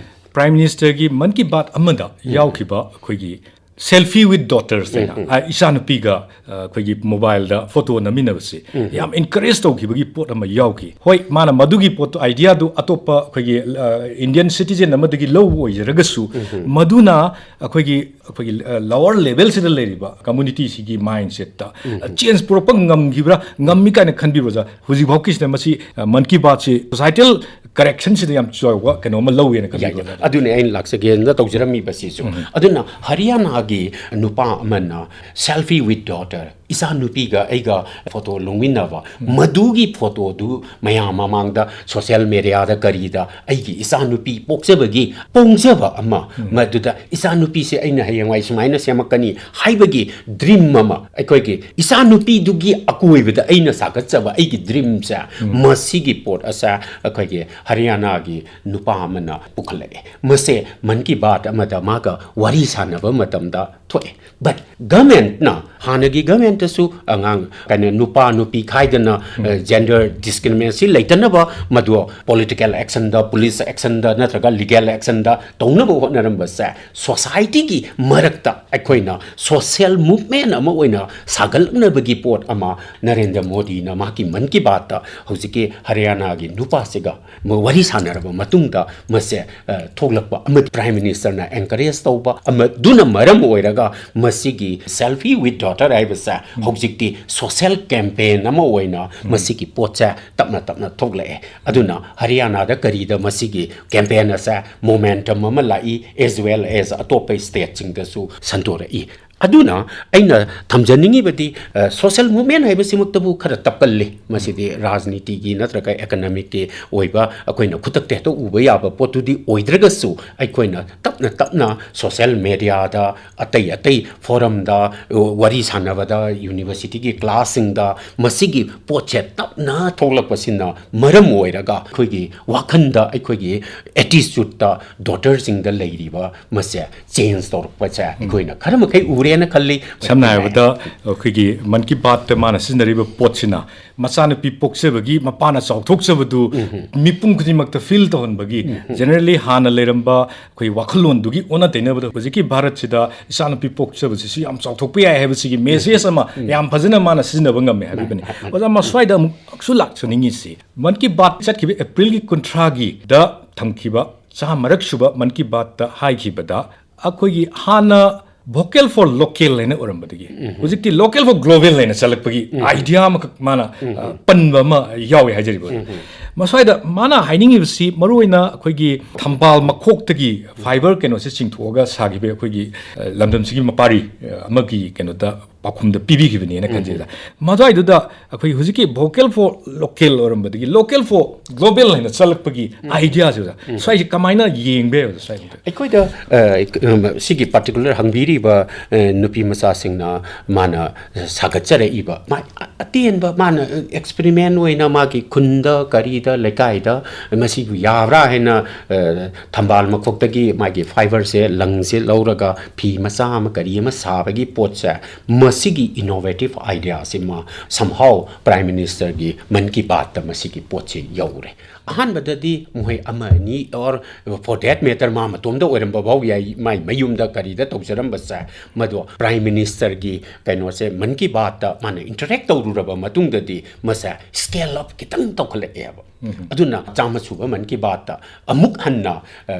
ꯄ꯭ꯔꯥꯏꯝ ꯃꯤꯅꯤꯁꯇꯔꯒꯤ ꯃꯟ ꯀꯤ ꯕꯥꯠ ꯑꯃꯗ ꯌꯥꯎꯈꯤꯕ ꯑꯩꯈꯣꯏꯒꯤ ꯁꯦꯜꯐꯤ ꯋꯤꯠ ꯗꯣꯇꯔꯁ ꯍꯥꯏꯅ, ꯎꯝ, ꯎꯝ꯫ ꯑ, ꯏꯆꯥꯅꯨꯄꯤꯒ, ꯑ, ꯑꯩꯈꯣꯏꯒꯤ ꯃꯣꯕꯥꯏꯜꯗ ꯐꯣꯇꯣ ꯅꯝꯃꯤꯟꯅꯕꯁꯤ ꯎꯝ꯫ ꯌꯥꯝ ꯏꯟꯀꯔꯦꯖ ꯇꯧꯈꯤꯕꯒꯤ ꯄꯣꯠ ꯑꯃ ꯌꯥꯎꯈꯤ꯫ ꯍꯣꯏ, ꯃꯥꯅ ꯃꯗꯨꯒꯤ ꯄꯣꯠꯇꯣ, ꯑꯥꯏꯗꯤꯌꯥꯗꯨ ꯑꯇꯣꯞꯄ ꯑꯩꯈꯣꯏꯒꯤ, ꯑ, ꯏꯟꯗꯤꯌꯟ ꯁꯤꯇꯤꯖꯦꯟ ꯑꯃꯗꯒꯤ ꯂꯧꯕ ꯑꯣꯏꯖꯔꯒꯁꯨ, ꯎꯝ꯫ ꯃꯗꯨꯅ ꯑꯩꯈꯣꯏꯒꯤ, ꯑꯩꯈꯣꯏꯒꯤ, ꯑ, ꯂꯋꯔ ꯂꯦꯚꯦꯜꯁꯤꯗ ꯂꯩꯔꯤꯕ ꯀꯝꯃꯨꯅꯤꯇꯤꯁꯤꯒꯤ ꯃꯥꯏꯟꯁꯦꯠꯇ, ꯎꯝ꯫ ꯑ, ꯆꯦꯟꯖ ꯄꯨꯔꯛꯄ ꯉꯝꯈꯤꯕ꯭ꯔꯥ, ꯉꯝꯃꯤ ꯀꯥꯏꯅ ꯈꯟꯕꯤꯕ꯭ꯔꯥ, ꯑꯣꯖꯥ? ꯍꯧꯖꯤꯛꯐꯥꯎꯀꯤꯁꯤꯗ ꯃꯁꯤ, ꯑ, ꯃꯟ ꯀꯤ ꯕꯥꯠꯁꯤ ꯁꯣꯁꯥꯏꯇꯦꯜ ꯀꯔꯦꯛꯁꯟꯁꯤꯗ ꯌꯥꯝ ꯆꯥꯎꯕ ꯀꯩꯅꯣ ꯑꯃ ꯂꯧꯋꯦꯅ ꯌꯥꯏ, ꯈꯜꯂꯤ, ꯌꯥꯏ꯫ ꯑꯣꯖꯥ꯫ ꯑꯗꯨꯅꯦ ꯑꯩꯅ ꯂꯥꯛꯆꯒꯦꯅ ꯇꯧꯖꯔꯝꯃꯤꯕꯁꯤꯁꯨ꯫ ꯎꯝ꯫ ꯑꯗꯨꯅ ꯍꯔꯤꯌꯥꯅꯥꯒꯤ ꯅꯨꯄꯥ ꯑꯃꯅ ꯁꯦꯜꯐꯤ ꯋꯤꯠ ꯗꯣꯇꯔ, ꯏꯆꯥꯅꯨꯄꯤꯒ ꯑꯩꯒ ꯐꯣꯇꯣ ꯂꯧꯃꯤꯟꯅꯕ, ꯃꯗꯨꯒꯤ ꯐꯣꯇꯣꯗꯨ ꯃꯌꯥꯝ ꯃꯃꯥꯡꯗ, ꯁꯣꯁꯤꯌꯦꯜ ꯃꯦꯗꯤꯌꯥꯗ ꯀꯔꯤꯗ, ꯑꯩꯒꯤ ꯏꯆꯥꯅꯨꯄꯤ ꯄꯣꯛꯆꯕꯒꯤ ꯄꯣꯡꯖꯕ ꯑꯃ, ꯃꯗꯨꯗ ꯏꯆꯥꯅꯨꯄꯤꯁꯦ ꯑꯩꯅ ꯍꯌꯦꯡꯋꯥꯏ ꯁꯨꯃꯥꯏꯅ ꯁꯦꯝꯃꯛꯀꯅꯤ ꯍꯥꯏꯕꯒꯤ ꯗ꯭ꯔꯤꯝ ꯑꯃ, ꯑꯩꯈꯣꯏꯒꯤ ꯏꯆꯥꯅꯨꯄꯤꯗꯨꯒꯤ ꯑꯀꯣꯏꯕꯗ ꯑꯩꯅ ꯁꯥꯒꯠꯆꯕ ꯑꯩꯒꯤ ꯗ꯭ꯔꯤꯝꯁꯦ, ꯃꯁꯤꯒꯤ ꯄꯣꯠ ꯑꯁꯦ ꯑꯩꯈꯣꯏꯒꯤ ꯍꯔꯤꯌꯥꯅꯥꯒꯤ ꯅꯨꯄꯥ ꯑꯃꯅ ꯄꯨꯈꯠꯂꯛꯑꯦ꯫ ꯃꯁꯦ ꯃꯟ ꯀꯤ ꯕꯥꯠ ꯑꯃꯗ ꯃꯥꯒ ꯋꯥꯔꯤ ꯁꯥꯟꯅꯕ ꯃꯇꯝꯗ ꯊꯣꯛꯑꯦ꯫ But ꯒꯃꯦꯟꯠꯅ, ꯍꯥꯟꯅꯒꯤ ꯒꯃꯦꯟꯠꯇꯁꯨ ꯑꯉꯥꯡ, ꯀꯩꯅꯣ, ꯅꯨꯄꯥ ꯅꯨꯄꯤ ꯈꯥꯏꯗꯅ, ꯎꯝ꯫ ꯑ, ꯖꯦꯟꯗꯔ ꯗꯤꯁꯀ꯭ꯔꯤꯃꯤꯅꯦꯁꯟ ꯂꯩꯇꯅꯕ ꯃꯗꯨ ꯄꯣꯂꯤꯇꯤꯀꯦꯜ ꯑꯦꯛꯁꯟꯗ, ꯄꯨꯂꯤꯁ ꯑꯦꯛꯁꯟꯗ ꯅꯠꯇ꯭ꯔꯒ ꯂꯤꯒꯦꯜ ꯑꯦꯛꯁꯟꯗ ꯇꯧꯅꯕ ꯍꯣꯠꯅꯔꯝꯕꯁꯦ, ꯁꯣꯁꯥꯏꯇꯤꯒꯤ ꯃꯔꯛꯇ ꯑꯩꯈꯣꯏꯅ ꯁꯣꯁꯤꯌꯦꯜ ꯃꯨꯚꯃꯦꯟꯠ ꯑꯃ ꯑꯣꯏꯅ ꯁꯥꯒꯠꯂꯛꯅꯕꯒꯤ ꯄꯣꯠ ꯑꯃ ꯅꯔꯦꯟꯗ꯭ꯔ ꯃꯣꯗꯤꯅ ꯃꯍꯥꯛꯀꯤ ꯃꯟ ꯀꯤ ꯕꯥꯠꯇ ꯍꯧꯖꯤꯛꯀꯤ ꯍꯔꯤꯌꯥꯅꯥꯒꯤ ꯅꯨꯄꯥꯁꯤꯒ ꯃ-, ꯋꯥꯔꯤ ꯁꯥꯟꯅꯔꯕ ꯃꯇꯨꯡꯗ ꯃꯁꯦ, ꯑ, ꯊꯣꯛꯂꯛꯄ ꯑꯃꯗꯤ ꯄ꯭ꯔꯥꯏꯝ ꯃꯤꯅꯤꯁꯇꯔꯅ ꯑꯦꯟꯀꯔꯦꯖ ꯇꯧꯕ ꯑꯃꯗꯨꯅ ꯃꯔꯝ ꯑꯣꯏꯔꯒ ꯃꯁꯤꯒꯤ ꯁꯦꯜꯐꯤ ꯋꯤꯠ ꯗꯣꯇꯔ ꯍꯥꯏꯕꯁꯦ ꯎꯝ꯫ ꯍꯧꯖꯤꯛꯇꯤ ꯁꯣꯁꯤꯌꯦꯜ ꯀꯦꯝꯄꯦꯟ ꯑꯃ ꯑꯣꯏꯅ ꯎꯝ꯫ ꯃꯁꯤꯒꯤ ꯄꯣꯠꯁꯦ ꯇꯞꯅ ꯇꯞꯅ ꯊꯣꯛꯂꯛꯑꯦ꯫ ꯑꯗꯨꯅ ꯍꯔꯤꯌꯥꯅꯥꯗ ꯀꯔꯤꯗ ꯃꯁꯤꯒꯤ ꯀꯦꯝꯄꯦꯟ ꯑꯁꯦ ꯃꯣꯃꯦꯟꯇꯝ ꯑꯃ ꯂꯥꯛꯏ, as well as ꯑꯇꯣꯞꯄ ꯁ꯭ꯇꯦꯠꯁꯤꯡꯗꯁꯨ ꯁꯟꯗꯣꯔꯛꯏ꯫ ꯑꯗꯨꯅ ꯑꯩꯅ ꯊꯝꯖꯅꯤꯡꯉꯤꯕꯗꯤ, ꯑ, ꯁꯣꯁꯤꯌꯦꯜ ꯃꯨꯚꯃꯦꯟꯠ ꯍꯥꯏꯕꯁꯤꯃꯛꯇꯕꯨ ꯈꯔ ꯇꯞꯀꯜꯂꯤ꯫ ꯃꯁꯤꯗꯤ ꯔꯥꯖꯅꯤꯇꯤꯒꯤ ꯅꯠꯇ꯭ꯔꯒ ꯑꯦꯀꯅꯣꯃꯤꯛꯀꯤ ꯑꯣꯏꯕ ꯑꯩꯈꯣꯏꯅ ꯈꯨꯗꯛꯇ ꯍꯦꯛꯇ ꯎꯕ ꯌꯥꯕ ꯄꯣꯠꯇꯨꯗꯤ ꯑꯣꯏꯗ꯭ꯔꯒꯁꯨ, ꯑꯩꯈꯣꯏꯅ ꯇꯞꯅ ꯇꯞꯅ ꯁꯣꯁꯤꯌꯦꯜ ꯃꯦꯗꯤꯌꯥꯗ, ꯑꯇꯩ ꯑꯇꯩ ꯐꯣꯔꯝꯗ, ꯋꯥꯔꯤ ꯁꯥꯟꯅꯕꯗ, ꯌꯨꯅꯤꯚꯔꯁꯤꯇꯤꯒꯤ ꯀ꯭ꯂꯥꯁꯁꯤꯡꯗ ꯃꯁꯤꯒꯤ ꯄꯣꯠꯁꯦ ꯇꯞꯅ ꯊꯣꯛꯂꯛꯄꯁꯤꯅ ꯃꯔꯝ ꯑꯣꯏꯔꯒ ꯑꯩꯈꯣꯏꯒꯤ ꯋꯥꯈꯜꯗ, ꯑꯩꯈꯣꯏꯒꯤ ꯑꯦꯇꯤꯆꯨꯠꯇ ꯗꯣꯇꯔꯁꯤꯡꯗ ꯂꯩꯔꯤꯕ ꯃꯁꯦ ꯆꯦꯟꯖ ꯇꯧꯔꯛꯄꯁꯦ ꯎꯝ꯫ ꯑꯩꯈꯣꯏꯅ ꯈꯔ ꯃꯈꯩ ꯎꯔꯦꯅ ꯈꯜꯂꯤ꯫ ꯁꯝꯅ ꯍꯥꯏꯔꯕꯗ, ꯑꯩꯈꯣꯏꯒꯤ ꯃꯟ ꯀꯤ ꯕꯥꯠꯇ ꯃꯥꯅ ꯁꯤꯖꯤꯟꯅꯔꯤꯕ ꯄꯣꯠꯁꯤꯅ ꯃꯆꯥꯅꯨꯄꯤ ꯄꯣꯛꯆꯕꯒꯤ ꯃꯄꯥꯅ ꯆꯥꯎꯊꯣꯛꯆꯕꯗꯨ ꯎꯝ꯫ ꯃꯤꯄꯨꯝ ꯈꯨꯗꯤꯡꯃꯛꯇ ꯐꯤꯜ ꯇꯧꯍꯟꯕꯒꯤ, ꯎꯝ꯫ ꯖꯦꯅꯔꯦꯜꯂꯤ ꯍꯥꯟꯅ ꯂꯩꯔꯝꯕ ꯑꯩꯈꯣꯏ ꯋꯥꯈꯜꯂꯣꯟꯗꯨꯒꯤ ꯑꯣꯟꯅ ꯇꯩꯅꯕꯗ ꯍꯧꯖꯤꯛꯀꯤ ꯚꯥꯔꯠꯁꯤꯗ ꯏꯆꯥꯅꯨꯄꯤ ꯄꯣꯛꯆꯕꯁꯤꯁꯨ ꯌꯥꯝ ꯆꯥꯎꯊꯣꯛꯄ ꯌꯥꯏ ꯍꯥꯏꯕꯁꯤꯒꯤ ꯃꯦꯁꯦꯖ ꯑꯃ ꯎꯝ꯫ ꯌꯥꯝ ꯐꯖꯅ ꯃꯥꯅ ꯁꯤꯖꯤꯟꯅꯕ ꯉꯝꯃꯦ ꯍꯥꯏꯕꯤꯕꯅꯤ꯫ ꯃꯥꯅꯤ, ꯃꯥꯅꯤ꯫ ꯑꯣꯖꯥ, ꯃꯁ꯭ꯋꯥꯏꯗ ꯑꯃꯨꯛꯁꯨ ꯂꯥꯛꯆꯅꯤꯡꯉꯤꯁꯤ, ꯃꯟ ꯀꯤ ꯕꯥꯠ ꯆꯠꯈꯤꯕ ꯑꯦꯄ꯭ꯔꯤꯜꯒꯤ ꯀꯨꯟꯊ꯭ꯔꯥꯒꯤꯗ ꯊꯝꯈꯤꯕ ꯆꯥꯝꯃꯔꯛ ꯁꯨꯕ ꯃꯟ ꯀꯤ ꯕꯥꯠꯇ ꯍꯥꯏꯈꯤꯕꯗ, ꯑꯩꯈꯣꯏꯒꯤ ꯍꯥꯟꯅ vocal for local ꯍꯥꯏꯅ ꯑꯣꯏꯔꯝꯕꯗꯒꯤ ꯎꯝ꯫ ꯍꯧꯖꯤꯛꯇꯤ local for global ꯍꯥꯏꯅ ꯆꯠꯂꯛꯄꯒꯤ ꯎꯝ꯫ ꯑꯥꯏꯗꯤꯌꯥ ꯑꯃꯈꯛ ꯃꯥꯅ, ꯎꯝ꯫ ꯑ, ꯄꯟꯕ ꯑꯃ ꯌꯥꯎꯋꯦ ꯍꯥꯏꯖꯔꯤꯕ꯫ ꯎꯝ꯫ ꯃꯁ꯭ꯋꯥꯏꯗ ꯃꯥꯅ ꯍꯥꯏꯅꯤꯡꯉꯤꯕꯁꯤ ꯃꯔꯨꯑꯣꯏꯅ ꯑꯩꯈꯣꯏꯒꯤ ꯊꯝꯕꯥꯜ ꯃꯈꯣꯛꯇꯒꯤ ꯐꯥꯏꯕꯔ ꯀꯩꯅꯣꯁꯦ ꯆꯤꯡꯊꯣꯛꯑꯒ ꯁꯥꯈꯤꯕ ꯑꯩꯈꯣꯏꯒꯤ, ꯑ, ꯂꯝꯗꯝꯁꯤꯒꯤ ꯃꯄꯥꯔꯤ, ꯑ, ꯑꯃꯒꯤ ꯀꯩꯅꯣꯗ ꯄꯥꯎꯈꯨꯝꯗ ꯄꯤꯕꯤꯈꯤꯕꯅꯦꯅ ꯈꯟꯖꯩꯗ꯫ ꯃꯗꯨꯋꯥꯏꯗꯨꯗ ꯑꯩꯈꯣꯏ ꯍꯧꯖꯤꯛꯀꯤ vocal for local ꯑꯣꯏꯔꯝꯕꯗꯒꯤ local for global ꯍꯥꯏꯅ ꯆꯠꯂꯛꯄꯒꯤ ideaꯁꯤꯗ ꯁ꯭ꯋꯥꯏꯁꯦ ꯀꯃꯥꯏꯅ ꯌꯦꯡꯕ ꯌꯥꯏ ꯁ꯭ꯋꯥꯏ? ꯑꯩꯈꯣꯏꯗ ꯑ, ꯁꯤꯒꯤ particular ꯍꯪꯕꯤꯔꯤꯕ ꯑ, ꯅꯨꯄꯤ ꯃꯆꯥꯁꯤꯡꯅ ꯃꯥꯅ ꯁꯥꯒꯠꯆꯔꯛꯏꯕ ꯃꯥ ꯑꯇꯦꯟꯕ ꯃꯥꯅ experiment ꯑꯣꯏꯅ ꯃꯥꯒꯤ ꯈꯨꯟꯗ ꯀꯔꯤꯗ ꯂꯩꯀꯥꯏꯗ ꯃꯁꯤꯕꯨ ꯌꯥꯕ꯭ꯔꯥ ꯍꯥꯏꯅ ꯑ, ꯊꯝꯕꯥꯜ ꯃꯈꯣꯛꯇꯒꯤ ꯃꯥꯒꯤ fiberꯁꯦ ꯂꯪꯁꯦ ꯂꯧꯔꯒ ꯐꯤ ꯃꯆꯥ ꯑꯃ ꯀꯔꯤ ꯑꯃ ꯁꯥꯕꯒꯤ ꯄꯣꯠꯁꯦ ꯃꯁꯤꯒꯤ innovative ideaꯁꯤ ꯃꯥ somehow Prime Ministerꯒꯤ ꯃꯟ ꯀꯤ ꯕꯥꯠꯇ ꯃꯁꯤꯒꯤ ꯄꯣꯠꯁꯤ ꯌꯧꯔꯦ꯫ ꯑꯍꯥꯟꯕꯗꯗꯤ ꯃꯈꯣꯏ ꯑꯃ ꯑꯅꯤ or for that matter ꯃꯥ ꯃꯇꯣꯝꯗ ꯑꯣꯏꯔꯝꯕ ꯐꯥꯎ ꯌꯥꯏ ꯃꯥꯏ ꯃꯌꯨꯝꯗ ꯀꯔꯤꯗ ꯇꯧꯖꯔꯝꯕꯁꯦ ꯃꯗꯣ Prime Ministerꯒꯤ ꯀꯩꯅꯣꯁꯦ ꯃꯟ ꯀꯤ ꯕꯥꯠꯇ ꯃꯥꯅ interact ꯇꯧꯔꯨꯔꯕ ꯃꯇꯨꯡꯗꯗꯤ ꯃꯁꯦ scale up ꯈꯤꯇꯪ ꯇꯧꯈꯠꯂꯛꯑꯦꯕ꯫ ꯑꯗꯨꯅ ꯆꯥꯝꯃ ꯁꯨꯕ ꯃꯟ ꯀꯤ ꯕꯥꯠꯇ ꯑꯃꯨꯛ ꯍꯟꯅ ꯑ,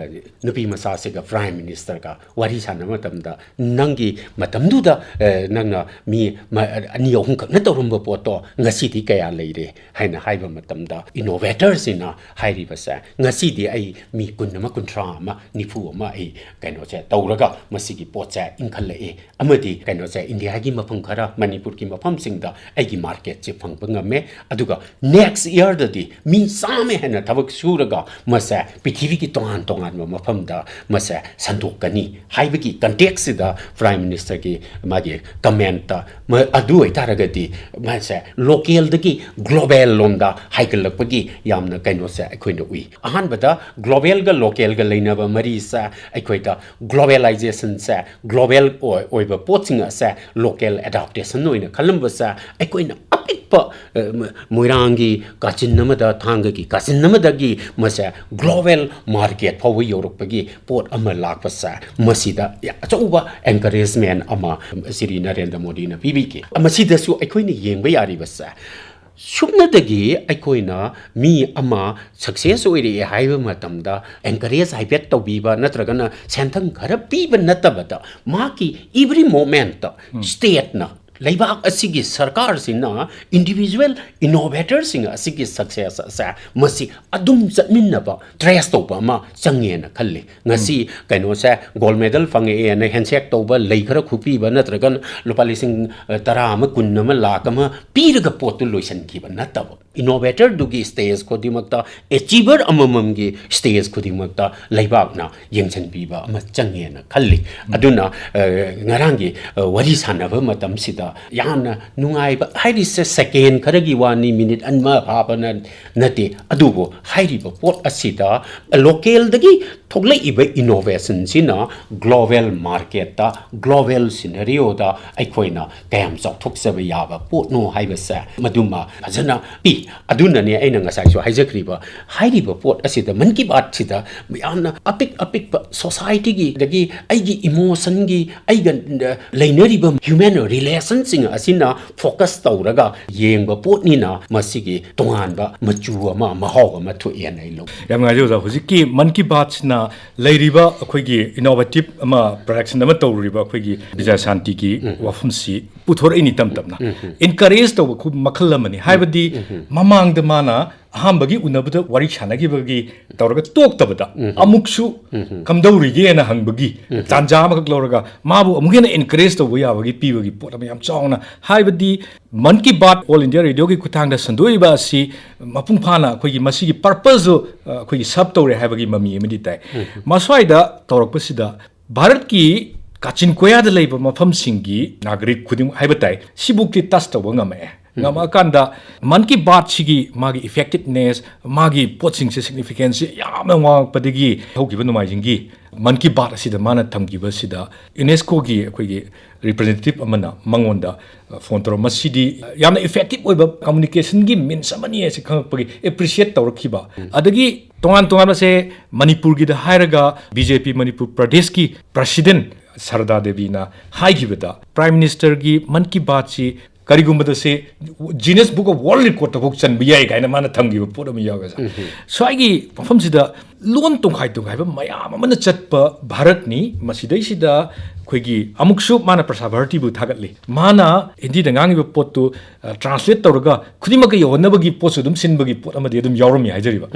ꯅꯨꯄꯤ ꯃꯆꯥꯁꯤꯒ Prime Ministerꯒ ꯋꯥꯔꯤ ꯁꯥꯟꯅꯕ ꯃꯇꯝꯗ ꯅꯪꯒꯤ ꯃꯇꯝꯗꯨꯗ ꯑ, ꯅꯪꯅ ꯃꯤ ꯃ- ꯑꯅꯤ ꯑꯍꯨꯝ ꯈꯛꯅ ꯇꯧꯔꯝꯕ ꯄꯣꯠꯇꯣ ꯉꯁꯤꯗꯤ ꯀꯌꯥ ꯂꯩꯔꯦ ꯍꯥꯏꯅ ꯍꯥꯏꯕ ꯃꯇꯝꯗ innovatorꯁꯤꯅ ꯍꯥꯏꯔꯤꯕꯁꯦ ꯉꯁꯤꯗꯤ ꯑꯩ ꯃꯤ ꯀꯨꯟ ꯑꯃ ꯀꯨꯟꯊ꯭ꯔꯥ ꯑꯃ ꯅꯤꯐꯨ ꯑꯃ ꯑꯩ ꯀꯩꯅꯣꯁꯦ ꯇꯧꯔꯒ ꯃꯁꯤꯒꯤ ꯄꯣꯠꯁꯦ ꯏꯟꯈꯠꯂꯛꯏ ꯑꯃꯗꯤ ꯀꯩꯅꯣꯁꯦ ꯏꯟꯗꯤꯌꯥꯒꯤ ꯃꯐꯝ ꯈꯔ ꯃꯅꯤꯄꯨꯔꯒꯤ ꯃꯐꯝꯁꯤꯡꯗ ꯑꯩꯒꯤ marketꯁꯦ ꯐꯪꯕ ꯉꯝꯃꯦ꯫ ꯑꯗꯨꯒ next yearꯗꯗꯤ ꯃꯤ ꯆꯥꯝꯃ ꯍꯦꯟꯅ ꯊꯕꯛ ꯁꯨꯔꯒ ꯃꯁꯦ ꯄ꯭ꯔꯤꯊꯤꯕꯤꯒꯤ ꯇꯣꯉꯥꯟ ꯇꯣꯉꯥꯟꯕ ꯃꯐꯝꯗ ꯃꯁꯦ ꯁꯟꯗꯣꯛꯀꯅꯤ ꯍꯥꯏꯕꯒꯤ contextꯁꯤꯗ Prime Ministerꯒꯤ ꯃꯥꯒꯤ commentꯇ ꯃ- ꯑꯗꯨ ꯑꯣꯏꯇꯥꯔꯒꯗꯤ ꯃꯁꯦ localꯗꯒꯤ global ꯂꯣꯝꯗ ꯍꯥꯏꯒꯠꯂꯛꯄꯒꯤ ꯌꯥꯝꯅ ꯀꯩꯅꯣꯁꯦ ꯑꯩꯈꯣꯏꯅ ꯎꯏ꯫ ꯑꯍꯥꯟꯕꯗ globalꯒ localꯒ ꯂꯩꯅꯕ ꯃꯔꯤꯁꯦ ꯑꯩꯈꯣꯏꯗ globalizationꯁꯦ global ꯑꯣꯏ- ꯑꯣꯏꯕ ꯄꯣꯠꯁꯤꯡ ꯑꯁꯦ local adaptation ꯑꯣꯏꯅ ꯈꯜꯂꯝꯕꯁꯦ ꯑꯩꯈꯣꯏꯅ ꯑꯄꯤꯛꯄ ꯑ, ꯃ- ꯃꯣꯏꯔꯥꯡꯒꯤ ꯀꯥꯆꯤꯟ ꯑꯃꯗ ꯊꯥꯡꯒꯒꯤ ꯀꯥꯆꯤꯟ ꯑꯃꯗꯒꯤ ꯃꯁꯦ global market ꯐꯥꯎꯕ ꯌꯧꯔꯛꯄꯒꯤ ꯄꯣꯠ ꯑꯃ ꯂꯥꯛꯄꯁꯦ ꯃꯁꯤꯗ ꯌꯥꯝ ꯑꯆꯧꯕ encouragement ꯑꯃ ꯁ꯭ꯔꯤ ꯅꯔꯦꯟꯗ꯭ꯔ ꯃꯣꯗꯤꯅ ꯄꯤꯕꯤꯈꯤ꯫ ꯃꯁꯤꯗꯁꯨ ꯑꯩꯈꯣꯏꯅ ꯌꯦꯡꯕ ꯌꯥꯔꯤꯕꯁꯦ ꯁꯨꯞꯅꯗꯒꯤ ꯑꯩꯈꯣꯏꯅ ꯃꯤ ꯑꯃ success ꯑꯣꯏꯔꯛꯑꯦ ꯍꯥꯏꯕ ꯃꯇꯝꯗ encourage ꯍꯥꯏꯐꯦꯠ ꯇꯧꯕꯤꯕ ꯅꯠꯇ꯭ꯔꯒꯅ ꯁꯦꯟꯊꯪ ꯈꯔ ꯄꯤꯕ ꯅꯠꯇꯕꯗ ꯃꯍꯥꯛꯀꯤ every momentꯇ stateꯅ ꯂꯩꯕꯥꯛ ꯑꯁꯤꯒꯤ ꯁꯔꯀꯥꯔꯁꯤꯅ individual innovatorꯁꯤꯡ ꯑꯁꯤꯒꯤ success ꯑꯁꯦ ꯃꯁꯤ ꯑꯗꯨꯝ ꯆꯠꯃꯤꯟꯅꯕ, trace ꯇꯧꯕ ꯑꯃ ꯆꯪꯉꯦꯅ ꯈꯜꯂꯤ꯫ ꯉꯁꯤ ꯀꯩꯅꯣꯁꯦ gold medal ꯐꯪꯉꯛꯑꯦꯅ handshake ꯇꯧꯕ, ꯂꯩ ꯈꯔ ꯈꯨꯄꯤꯕ, ꯅꯠꯇ꯭ꯔꯒꯅ ꯂꯨꯄꯥ ꯂꯤꯁꯤꯡ ꯇꯔꯥ ꯑꯃ, ꯀꯨꯟ ꯑꯃ, ꯂꯥꯛ ꯑꯃ ꯄꯤꯔꯒ ꯄꯣꯠꯇꯨ ꯂꯣꯏꯁꯤꯟꯈꯤꯕ ꯅꯠꯇꯕ, innovatorꯗꯨꯒꯤ stage ꯈꯨꯗꯤꯡꯃꯛꯇ, achiever ꯑꯃꯃꯝꯒꯤ stage ꯈꯨꯗꯤꯡꯃꯛꯇ ꯂꯩꯕꯥꯛꯅ ꯌꯦꯡꯁꯤꯟꯕꯤꯕ ꯑꯃ ꯆꯪꯉꯦꯅ ꯈꯜꯂꯤ꯫ ꯑꯗꯨꯅ, ꯑ, ꯉꯔꯥꯡꯒꯤ, ꯑ, ꯋꯥꯔꯤ ꯁꯥꯟꯅꯕ ꯃꯇꯝꯁꯤꯗ ꯌꯥꯝꯅ ꯅꯨꯡꯉꯥꯏꯕ ꯍꯥꯏꯔꯤꯁꯦ second ꯈꯔꯒꯤ ꯋꯥꯅꯤ, minute ꯑꯃ ꯐꯥꯕꯅ ꯅꯠꯇꯦ꯫ ꯑꯗꯨꯕꯨ ꯍꯥꯏꯔꯤꯕ ꯄꯣꯠ ꯑꯁꯤꯗ localꯗꯒꯤ ꯊꯣꯛꯂꯛꯏꯕ innovationꯁꯤꯅ global marketꯇ, global scenarioꯗ ꯑꯩꯈꯣꯏꯅ ꯀꯌꯥꯝ ꯆꯥꯎꯊꯣꯛꯆꯕ ꯌꯥꯕ ꯄꯣꯠꯅꯣ ꯍꯥꯏꯕꯁꯦ ꯃꯗꯨꯃ ꯐꯖꯅ ꯄꯤ꯫ ꯑꯗꯨꯅꯅꯦ ꯑꯩꯅ ꯉꯁꯥꯏꯁꯨ ꯍꯥꯏꯖꯈ꯭ꯔꯤꯕ, ꯍꯥꯏꯔꯤꯕ ꯄꯣꯠ ꯑꯁꯤꯗ, ꯃꯟ ꯀꯤ ꯕꯥꯠꯁꯤꯗ ꯌꯥꯝꯅ ꯑꯄꯤꯛ ꯑꯄꯤꯛꯄ societyꯒꯤ, ꯑꯗꯒꯤ ꯑꯩꯒꯤ emotionꯒꯤ, ꯑꯩꯒ, ꯑ, ꯂꯩꯅꯔꯤꯕ human relationꯁꯤꯡ ꯑꯁꯤꯅ focus ꯇꯧꯔꯒ ꯌꯦꯡꯕ ꯄꯣꯠꯅꯤꯅ ꯃꯁꯤꯒꯤ ꯇꯣꯉꯥꯟꯕ ꯃꯆꯨ ꯑꯃ, ꯃꯍꯥꯎ ꯑꯃ ꯊꯣꯛꯑꯦꯅ ꯑꯩ ꯂꯧꯏ꯫ ꯌꯥꯝ ꯅꯨꯡꯉꯥꯏꯖꯩ ꯑꯣꯖꯥ꯫ ꯍꯧꯖꯤꯛꯀꯤ ꯃꯟ ꯀꯤ ꯕꯥꯠꯁꯤꯅ ꯂꯩꯔꯤꯕ ꯑꯩꯈꯣꯏꯒꯤ innovative ꯑꯃ production ꯑꯃ ꯇꯧꯔꯨꯔꯤꯕ ꯑꯩꯈꯣꯏꯒꯤ ꯕꯤꯖꯌ ꯁꯥꯟꯇꯤꯒꯤ ꯋꯥꯐꯝꯁꯤ ꯄꯨꯊꯣꯔꯛꯏꯅꯤ ꯇꯞ ꯇꯞꯅ꯫ Encourage ꯇꯧꯕ ꯈꯨ-, ꯃꯈꯜ ꯑꯃꯅꯤ꯫ ꯍꯥꯏꯕꯗꯤ ꯃꯃꯥꯡꯗ ꯃꯥꯅ ꯑꯍꯥꯟꯕꯒꯤ ꯎꯅꯕꯗ ꯋꯥꯔꯤ ꯁꯥꯟꯅꯈꯤꯕꯒꯤ ꯇꯧꯔꯒ ꯇꯣꯛꯇꯕꯗ ꯑꯃꯨꯛꯁꯨ ꯀꯝꯗꯧꯔꯤꯒꯦꯅ ꯍꯪꯕꯒꯤ ꯇꯥꯟꯖꯥ ꯑꯃꯈꯛ ꯂꯧꯔꯒ ꯃꯥꯕꯨ ꯑꯃꯨꯛ ꯍꯦꯟꯅ encourage ꯇꯧꯕ ꯌꯥꯕꯒꯤ ꯄꯤꯕꯒꯤ ꯄꯣꯠ ꯑꯃ ꯌꯥꯝ ꯆꯥꯎꯅ, ꯍꯥꯏꯕꯗꯤ ꯃꯟ ꯀꯤ ꯕꯥꯠ All India Radioꯒꯤ ꯈꯨꯠꯊꯥꯡꯗ ꯁꯟꯗꯣꯛꯏꯕ ꯑꯁꯤ ꯃꯄꯨꯡ ꯐꯥꯅ ꯑꯩꯈꯣꯏꯒꯤ ꯃꯁꯤꯒꯤ purposeꯁꯨ, ꯑ, ꯑꯩꯈꯣꯏꯒꯤ serve ꯇꯧꯔꯦ ꯍꯥꯏꯕꯒꯤ ꯃꯃꯤ ꯑꯃꯗꯤ ꯇꯥꯏ꯫ ꯃꯁ꯭ꯋꯥꯏꯗ ꯇꯧꯔꯛꯄꯁꯤꯗ ꯚꯥꯔꯠꯀꯤ ꯀꯥꯆꯤꯟ ꯀꯣꯌꯥꯗ ꯂꯩꯕ ꯃꯐꯝꯁꯤꯡꯒꯤ ꯅꯥꯒꯔꯤꯛ ꯈꯨꯗꯤꯡꯃꯛ ꯍꯥꯏꯕ ꯇꯥꯏ, ꯁꯤꯕꯨꯛꯇꯤ touch ꯇꯧꯕ ꯉꯝꯃꯛꯑꯦ꯫ ꯉꯝꯃꯛꯑꯀꯥꯟꯗ ꯃꯟ ꯀꯤ ꯕꯥꯠꯁꯤꯒꯤ ꯃꯥꯒꯤ effectiveness, ꯃꯥꯒꯤ ꯄꯣꯠꯁꯤꯡꯁꯦ significanceꯁꯦ ꯌꯥꯝꯅ ꯋꯥꯡꯉꯛꯄꯗꯒꯤ ꯍꯧꯈꯤꯕ ꯅꯣꯡꯃꯥꯏꯖꯤꯡꯒꯤ ꯃꯟ ꯀꯤ ꯕꯥꯠ ꯑꯁꯤꯗ ꯃꯥꯅ ꯊꯝꯈꯤꯕꯁꯤꯗ UNESCOꯒꯤ ꯑꯩꯈꯣꯏꯒꯤ representative ꯑꯃꯅ ꯃꯉꯣꯟꯗ, ꯑ, phone ꯇꯧꯔ, "ꯃꯁꯤꯗꯤ ꯌꯥꯝꯅ effective ꯑꯣꯏꯕ communicationꯒꯤ means ꯑꯃꯅꯤ" ꯍꯥꯏꯁꯦ ꯈꯪꯉꯛꯄꯒꯤ appreciate ꯇꯧꯔꯛꯈꯤꯕ꯫ ꯑꯗꯒꯤ ꯇꯣꯉꯥꯟ ꯇꯣꯉꯥꯟꯕꯁꯦ ꯃꯅꯤꯄꯨꯔꯒꯤꯗ ꯍꯥꯏꯔꯒ BJP ꯃꯅꯤꯄꯨꯔ ꯄ꯭ꯔꯗꯦꯁꯀꯤ president ꯁꯔꯗꯥ ꯗꯦꯕꯤꯅ ꯍꯥꯏꯈꯤꯕꯗ, Prime Ministerꯒꯤ ꯃꯟ ꯀꯤ ꯕꯥꯠꯁꯤ ꯀꯔꯤꯒꯨꯝꯕꯗ ꯁꯤ Guinness Book of World Recordꯇꯐꯥꯎ ꯆꯟꯕ ꯌꯥꯏ ꯀꯥꯏꯅ ꯃꯥꯅ ꯊꯝꯈꯤꯕ ꯄꯣꯠ ꯑꯃ ꯌꯥꯎꯋꯦ, ꯁꯥꯔ꯫ ꯁ꯭ꯋꯥꯏꯒꯤ ꯃꯐꯝꯁꯤꯗ ꯂꯣꯟ ꯇꯣꯡꯈꯥꯏ ꯇꯣꯡꯈꯥꯏꯕ ꯃꯌꯥꯝ ꯑꯃꯅ ꯆꯠꯄ ꯚꯥꯔꯠꯅꯤ꯫ ꯃꯁꯤꯗꯩꯁꯤꯗ ꯑꯩꯈꯣꯏꯒꯤ ꯑꯃꯨꯛꯁꯨ ꯃꯥꯅ ꯄ꯭ꯔꯁꯥ ꯚꯥꯔꯇꯤꯕꯨ ꯊꯥꯒꯠꯂꯤ꯫ ꯃꯥꯅ ꯍꯤꯟꯗꯤꯗ ꯉꯥꯡꯉꯤꯕ ꯄꯣꯠꯇꯨ, ꯑ, translate ꯇꯧꯔꯒ ꯈꯨꯗꯤꯡꯃꯛꯀ ꯌꯧꯍꯟꯅꯕꯒꯤ ꯄꯣꯠꯁꯨ ꯑꯗꯨꯝ ꯁꯤꯟꯕꯒꯤ ꯄꯣꯠ ꯑꯃꯗꯤ ꯑꯗꯨꯝ ꯌꯥꯎꯔꯝꯃꯤ ꯍꯥꯏꯖꯔꯤꯕ꯫